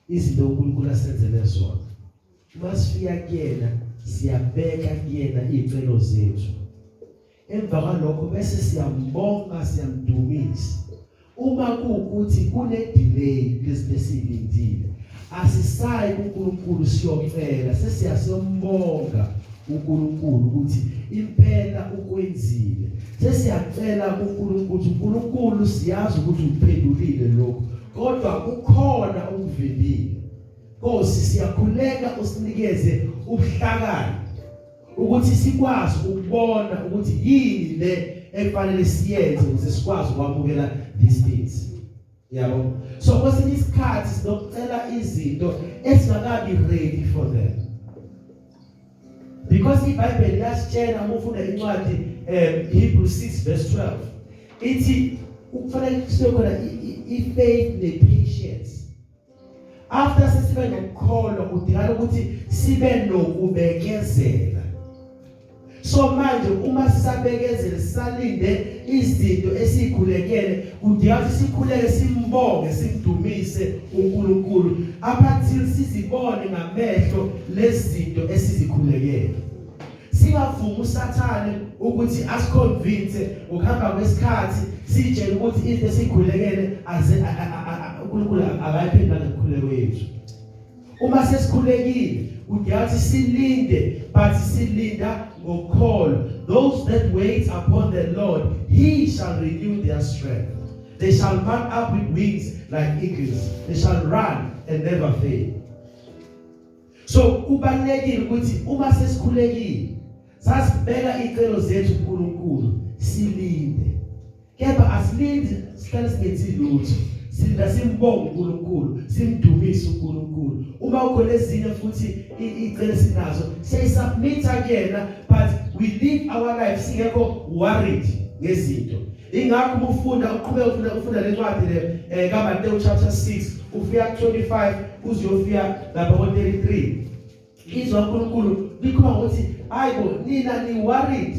izinto uNkulunkulu asenzele zona. Uma sifika kuyena, siyabeka kuyena izicelo zethu. Emva kwalokho bese siyambonga, siyamdumisa. Uma kuwukuthi kune delay lezinto esiyilindile, asisayi kuNkulunkulu siyocela, sesiyasombonga uNkulunkulu ukuthi impela ukwenzile. Sesiyacela kuNkulunkulu ukuthi, "uNkulunkulu, siyazi ukuthi uphendulile lokho, kodwa kukhona okuvimbile. Nkosi, siyakhuleka usinikeze ubuhlakani ukuthi sikwazi ukubona ukuthi yini le ekufanele siyenze ukuze sikwazi ukwamukela these things." Yabo? So kwesinye isikhathi sinokucela izinto esingakabi ready for them, because iBhayibheli liyasitshela, uma ufunda incwadi Hebrews 6 verse 12, ithi kufanele kusibe khona i-faith ne-patience. After sesibe nokukholwa, kudingana ukuthi sibe nokubekezela. So manje uma sisabekezele, sisalinde izinto esikhulekele, kudinga ukuthi sikhuleke, simbonge, simdumise uNkulunkulu up until sizibone ngamehlo lezinto esizikhulekele. Singavumi uSathane ukuthi asiconvince ukuhamba kwesikhathi, sitshele ukuthi into esikhulekele aze uNkulunkulu akayiphendula ngemikhuleko yethu. Uma sesikhulekile, kudinga ukuthi silinde, but silinda ngokholo. Those that wait upon the Lord, he shall renew their strength. They shall mount up with wings like eagles. They shall run and never fail. So kubalulekile ukuthi uma sesikhulekile, sasibeka izicelo zethu kuNkulunkulu, silinde. Kepha asilindi sihlale singenzi lutho. Sinda simbonga uNkulunkulu, simdumise uNkulunkulu. Uma ukhona ezinye futhi icele sinazo, siyisubmit kuyena, but we live our life singekho worried ngezinto. Ingakho uma ufunda, uqhubeka ufunda lencwadi le kaMateyu chapter 6, ufika ku 25 uze uyofika lapha ko 33. Izwa uNkulunkulu likhona ukuthi hayibo, nina ni worried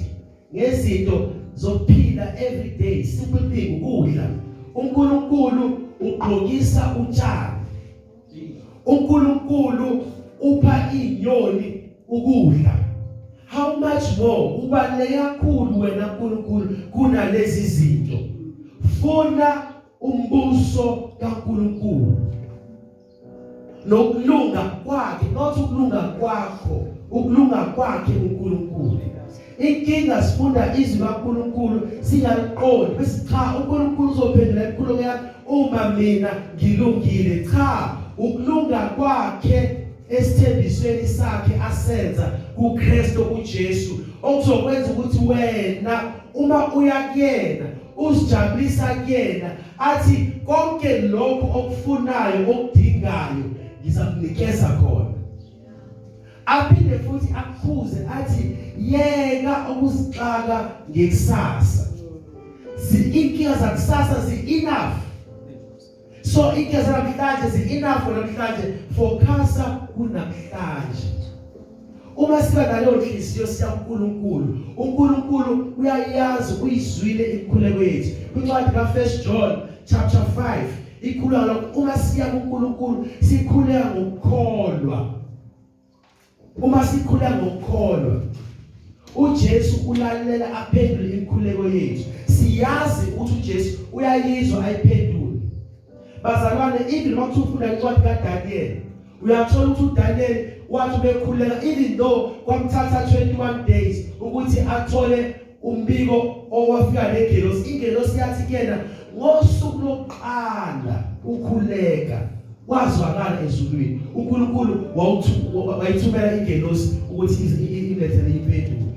ngezinto zokuphila every day, simple thing, ukudla. uNkulunkulu ugqokisa utshani, uNkulunkulu upha inyoni ukudla, how much more ubaluleke kakhulu wena uNkulunkulu kunalezi zinto. Funa umbuso kaNkulunkulu nokulunga kwakhe, not ukulunga kwakho, ukulunga kwakhe uNkulunkulu. Inkinga, sifunda izwi kaNkulunkulu singaliqondi, bese cha, uNkulunkulu uzophendula imikhuleko yami uma mina ngilungile. Cha, ukulunga kwakhe esithembisweni sakhe asenza kuKristu uJesu, okuzokwenza ukuthi wena uma uya kuyena, uzijabulisa kuyena, athi konke lokho okufunayo, okudingayo, ngizakunikeza khona. Aphinde futhi akukhuze athi yeka ukuzixaka ngekusasa, inkinga zakusasa zi-enough. So inkinga zanamhlanje zi-enough for namhlanje, focusa kunamhlanje. Uma siba naleyo nhliziyo siya kuNkulunkulu, uNkulunkulu uyayazi, uyizwile imikhuleko yethu. Kwincwadi ka-1 John chapter 5 ikhuluma lokho, uma siya kuNkulunkulu sikhuleka ngokukholwa. Uma sikhuleka ngokukholwa, uJesu ulalela aphendule imikhuleko yethu. Siyazi ukuthi uJesu uyayizwa ayiphendule, bazalwane. Even uma kuthiwa ufunda incwadi kaDaniel, uyathola ukuthi uDaniel wathi bekhuleka, even though kwamthatha 21 days ukuthi athole umbiko owafika nengelosi, ingelosi yathi kuyena, ngosuku lokuqala ukhuleka kwazwakala ezulwini, uNkulunkulu wayithumela ingelosi ukuthi imlethele impendulo.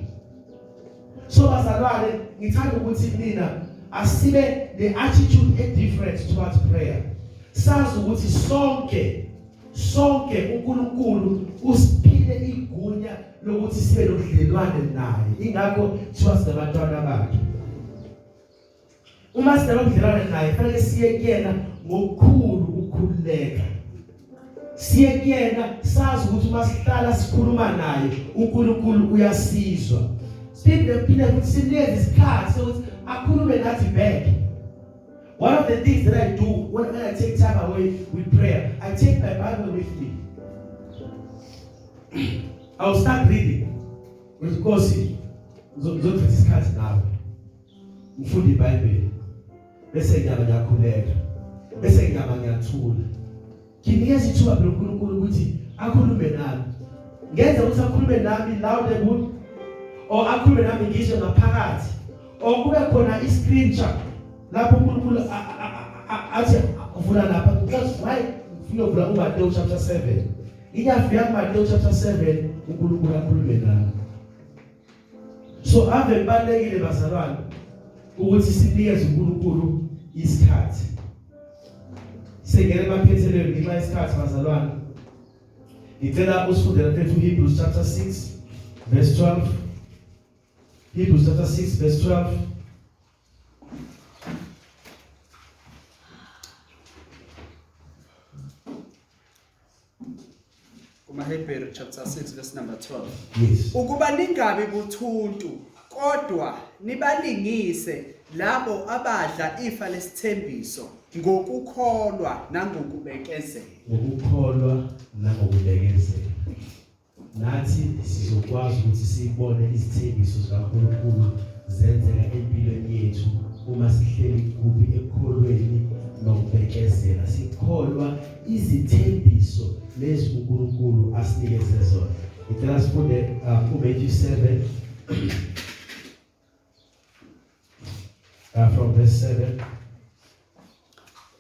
So bazalwane, ngithanda ukuthi nina asibe ne-attitude e-different towards prayer, sazi ukuthi sonke sonke uNkulunkulu usiphile igunya lokuthi sibe nobudlelwane naye. Ingakho kuthiwa singabantwana bakhe. Uma sinobudlelwane naye, fanele siye kuyena ngokukhulu ukukhululeka, siye kuyena sazi ukuthi uma sihlala sikhuluma naye, uNkulunkulu uyasizwa. Siphinde phinde futhi sinikeze isikhathi sokuthi akhulume nathi back. One of the things that I do when I take time away with prayer, I take my Bible with me. I'll start reading. With Nkosi, ngizochitha isikhathi nawe. Ngifunda iBhayibheli. Bese ngiyaba ngiyakhuleka. Bese ngiyaba ngiyathula. Nginikeza ithuba phela uNkulunkulu ukuthi akhulume nami. Ngenza ukuthi akhulume nami loud and good, or akhulume nami ngizwe ngaphakathi, or kube khona iscripture lapho uNkulunkulu athi vula lapha, because why ngifuna uvula uMateyu chapter 7. Ngiyafika kuMateyu chapter 7, uNkulunkulu akhulume nami. So ave kubalekile, bazalwane, ukuthi sinikeze uNkulunkulu isikhathi. Sengene emaphethelweni ngenxa yesikhathi, bazalwane. Ngicela usifundele mfethu Hebrews chapter 6 verse 12. Hebrews chapter 6 verse 12. KumaHebheru chapter 6 verse number 12. Yes. Ukuba ningabi buthuntu, kodwa nibalingise labo abadla ifa lesithembiso ngokukholwa nangokubekezela. Ngokukholwa nangokubekezela. Nathi sizokwazi ukuthi sibone izithembiso zikaNkulunkulu zenzeka empilweni yethu uma sihleli kuphi? Ekukholweni nokubekezela, sikholwa izithembiso lezi uNkulunkulu asinikeze zona. Ngicela sifunde uMatthew 7 from verse 7.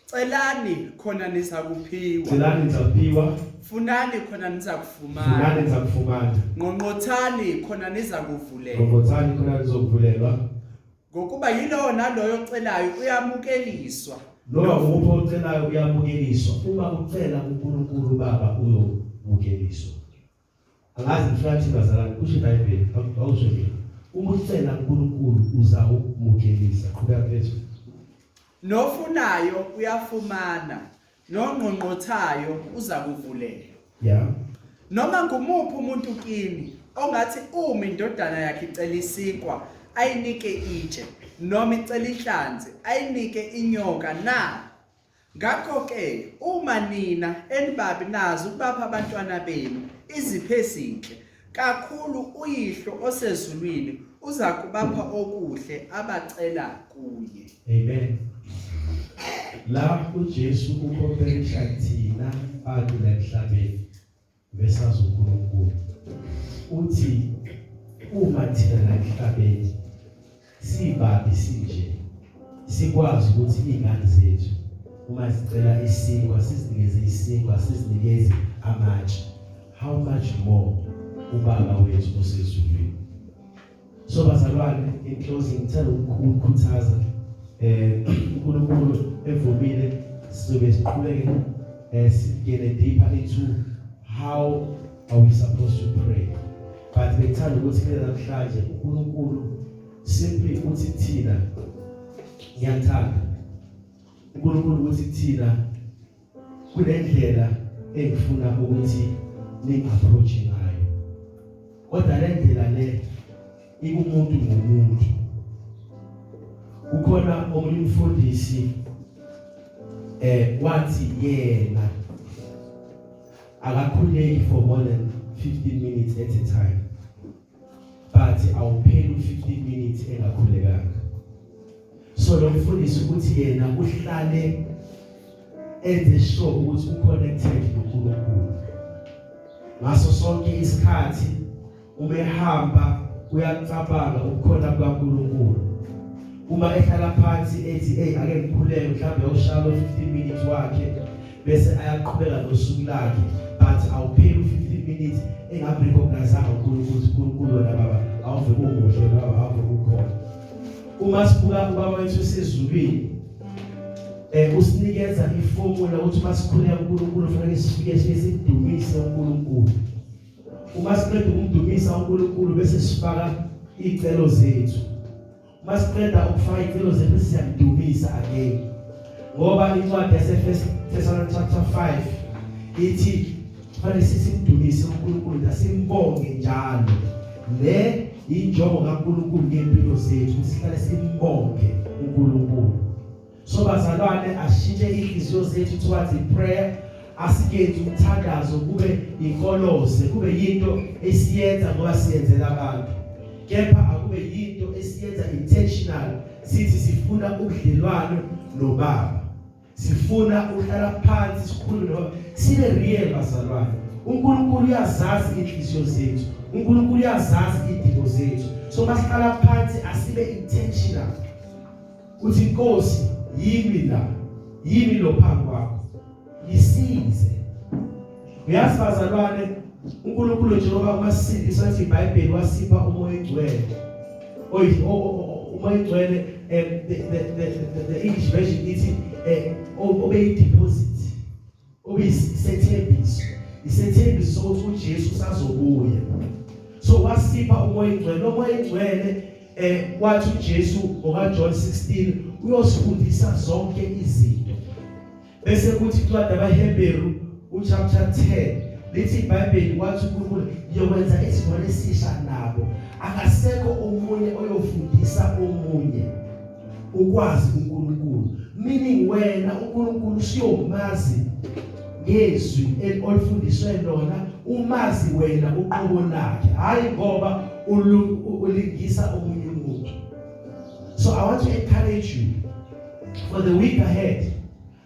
Celani khona nizakuphiwa. Celani nizakuphiwa. Funani khona nizakufumana. Funani nizakufumana. Ngqongqothani khona nizakuvulelwa. Ngqongqothani khona nizokuvulelwa. Ngokuba yilowo naloyo ocelayo uyamukeliswa. Noma nguphi ocelayo uyamukeliswa. Uma ucela uNkulunkulu Baba uyomukeliswa. Angazi mflathi bazalwane, kusho iBhayibheli, awusho nje. Uma ucela uNkulunkulu uzawumukelisa. Qhubeka mfethu. Nofunayo uyafumana, nongqongqothayo uzakuvulela. Yeah. Noma ngumuphi umuntu kini ongathi uma indodana yakhe icela isinkwa ayinike itshe, noma icela inhlanzi ayinike inyoka na? Ngakho-ke uma nina enibabi nazi ukubapha abantwana benu izipho ezinhle, kakhulu uYihlo osezulwini uza kubapha okuhle abacela kuye. Amen. La uJesu ucomparisha thina bantu la emhlabeni besazi uNkulunkulu. Uthi uma thina la emhlabeni sibabi sinje, sikwazi ukuthi izingane zethu uma zicela isinkwa sizinikeze isinkwa, sizinikeze amatshe, how much more uBaba wethu osezulwini. So bazalwane, in closing ngithanda ukukhuthaza, uNkulunkulu evumile sizobe siqhubeke singene deeper into how are we supposed to pray, but bengithanda ukuthi kule namhlanje uNkulunkulu simply uthi thina, ngiyathanda uNkulunkulu ukuthi thina kunendlela engifuna ukuthi ningi-approach ngayo, kodwa le ndlela le ikumuntu ngomuntu. Kukhona omunye umfundisi wathi yena akakhuleki for more than 15 minutes at a time, but awupheli u15 minutes engakhulekanga. So lo mfundisi ukuthi yena uhlale enze sure ukuthi uconnected noNkulunkulu ngaso sonke isikhathi. Uma ehamba uyacabanga ubukhona bukaNkulunkulu. Uma ehlala phansi ethi, "Hey, ake ngikhuleke," mhlawumbe uyoshaya lo 15 minutes wakhe bese ayaqhubeka nosuku lakhe, but awupheli u15 minutes engamrecognizeanga uNkulunkulu, ukuthi uNkulunkulu wena Baba awuve umuhle, wena Baba awuve ukhona. Uma sibuka uBaba wethu osezulwini, usinikeza iformula ukuthi uma sikhuleka uNkulunkulu kufanele sifike sidumise uNkulunkulu. Uma siqeda ukumdumisa uNkulunkulu bese sifaka izicelo zethu. Uma siqeda ukufaka izicelo zethu siyamdumisa again, ngoba incwadi yase First Thessalonians chapter 5 ithi kufanele sisimdumise uNkulunkulu, nasimbonge njalo. Le injongo kaNkulunkulu ngempilo zethu, sihlale simbonge uNkulunkulu. So bazalwane, ashintshe inhliziyo zethu towards prayer. Asikenzi umthandazo kube inkolose, kube yinto esiyenza ngoba siyenzela abantu, kepha akube yinto esiyenza intentional, sithi sifuna ubudlelwano noBaba, sifuna ukuhlala phansi sikhulume noBaba, sibe real. Bazalwane, uNkulunkulu uyazazi inhliziyo zethu, uNkulunkulu uyazazi izidingo zethu. So masihlala phansi asibe intentional uthi, "Inkosi, yimi la, yimi lo phambi kwakho, ngisize." Uyazi bazalwane, uNkulunkulu njengoba umasindisa athi iBhayibheli wasipha uMoya oNgcwele, oyi uMoya oNgcwele, the English version ithi obe deposit, obeyisethembiso, isethembiso sokuthi uJesu usazobuya. So wasipha uMoya oNgcwele. Umoya oNgcwele, wathi uJesu ngoka John 16 uyosifundisa zonke izinto. Bese kuthi incwadi yabaHebheru uchapter 10 lithi iBhayibheli wathi uNkulunkulu ngiyokwenza isivumelwano esisha nabo, akasekho omunye oyofundisa omunye ukwazi uNkulunkulu, meaning wena uNkulunkulu usiyomazi ngezwi olifundiswe lona, umazi wena uqobo lakhe, hayi ngoba ulingisa omunye umuntu. So I want to encourage you for the week ahead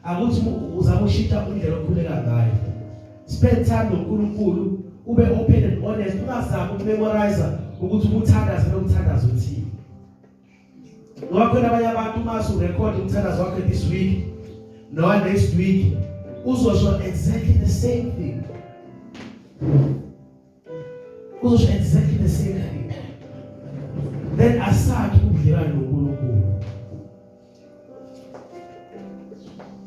akuthi uzama ukushintsha indlela okhuleka ngayo. Spend time noNkulunkulu, ube open and honest, ungazami ukumemorize ukuthi umuthandazo lo mthandazo uthini, ngoba khona abanye abantu uma usurecord umthandazo wakhe this week noma next week uzosho exactly the same thing, uzosho exactly the same thing. Then asakhe ubudlelwane noNkulunkulu.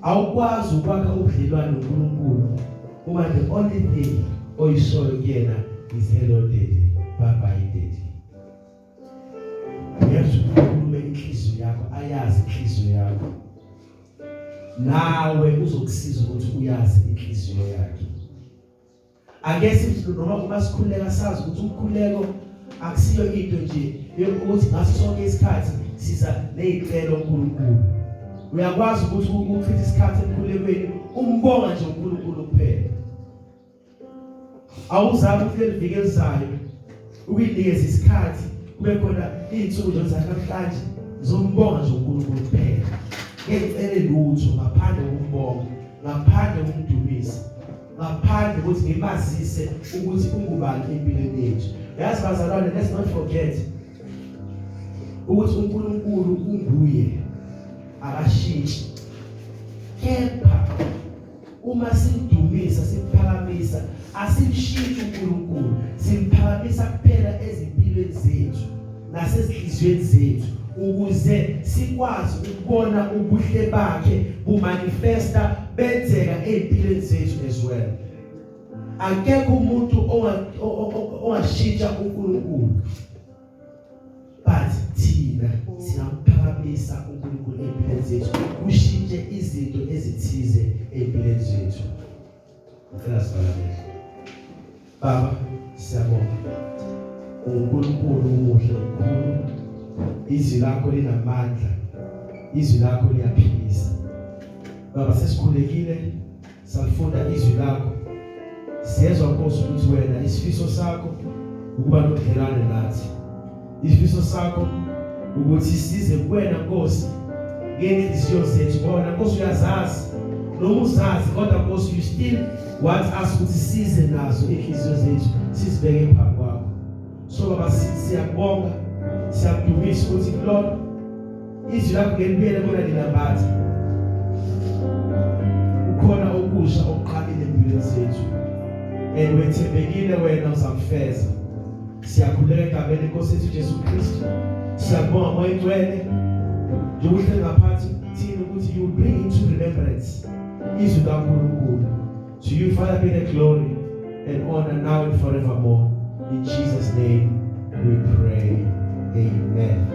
Awukwazi ukwakha ubudlelwano noNkulunkulu uma the only thing oyishoyo kuyena is hello daddy, bye bye daddy. Uyazi ukukhuluma inhliziyo yakho, ayazi inhliziyo yakho. Nawe uzokusiza ukuthi uyazi inhliziyo yakhe. Ake sithi noma uma sikhuleka sazi ukuthi umkhuleko akusiyo into nje yokuthi ngaso sonke isikhathi siza nezicelo kuNkulunkulu. Uyakwazi ukuthi uchithe isikhathi emkhulekweni umbonga nje uNkulunkulu kuphela. Awuzami ukuthi leli viki elizayo ukuyinikeza isikhathi kube khona izinsuku nje zanamhlanje ngizombonga nje uNkulunkulu kuphela. Ngeke lutho ngaphandle kokumbonga, ngaphandle kokumdumisa, ngaphandle ukuthi ngimazise ukuthi ungubani empilweni yethu. Yazi bazalwane, let's not forget ukuthi uNkulunkulu unguye, akashintshi. Kepha uma simdumisa simphakamisa, asimshintshi uNkulunkulu, simphakamisa kuphela ezimpilweni zethu nasezinhliziyweni zethu ukuze sikwazi ukubona ubuhle bakhe bumanifesta benzeka ezimpilweni zethu as well. Akekho umuntu ongashintsha uNkulunkulu, but thina singamphakamisa uNkulunkulu empilweni zethu, kushintshe izinto ezithize empilweni zethu. Ngicela sivalele. Baba, siyabonga. uNkulunkulu umuhle kakhulu. Izwi lakho linamandla. Izwi lakho liyaphilisa. Baba, sesikhulekile, salifunda izwi lakho. Siyezwa Nkosi ukuthi wena isifiso sakho ukuba nobudlelwane nathi. Isifiso sakho ukuthi size kuwena Nkosi ngenhliziyo zethu, bona Nkosi uyazazi noma uzazi, kodwa Nkosi you still want us ukuthi size nazo inhliziyo zethu sizibeke phambi kwakho. So baba, siyakubonga, siyakudumisa ukuthi Lord izwi lakho ngelibuyele kona lilambatha. Ukhona okusha okuqalile empilweni zethu, and wethembekile wena, uzakufeza. Siyakhuleka egameni lenkosi yethu Jesu Kristu. Siyabonga Moya Ngcwele njengokuhle ngaphansi thina ukuthi you bring into remembrance izwi kaNkulunkulu. To you, Father, be the glory and honor now and forevermore. In Jesus' name we pray. Amen.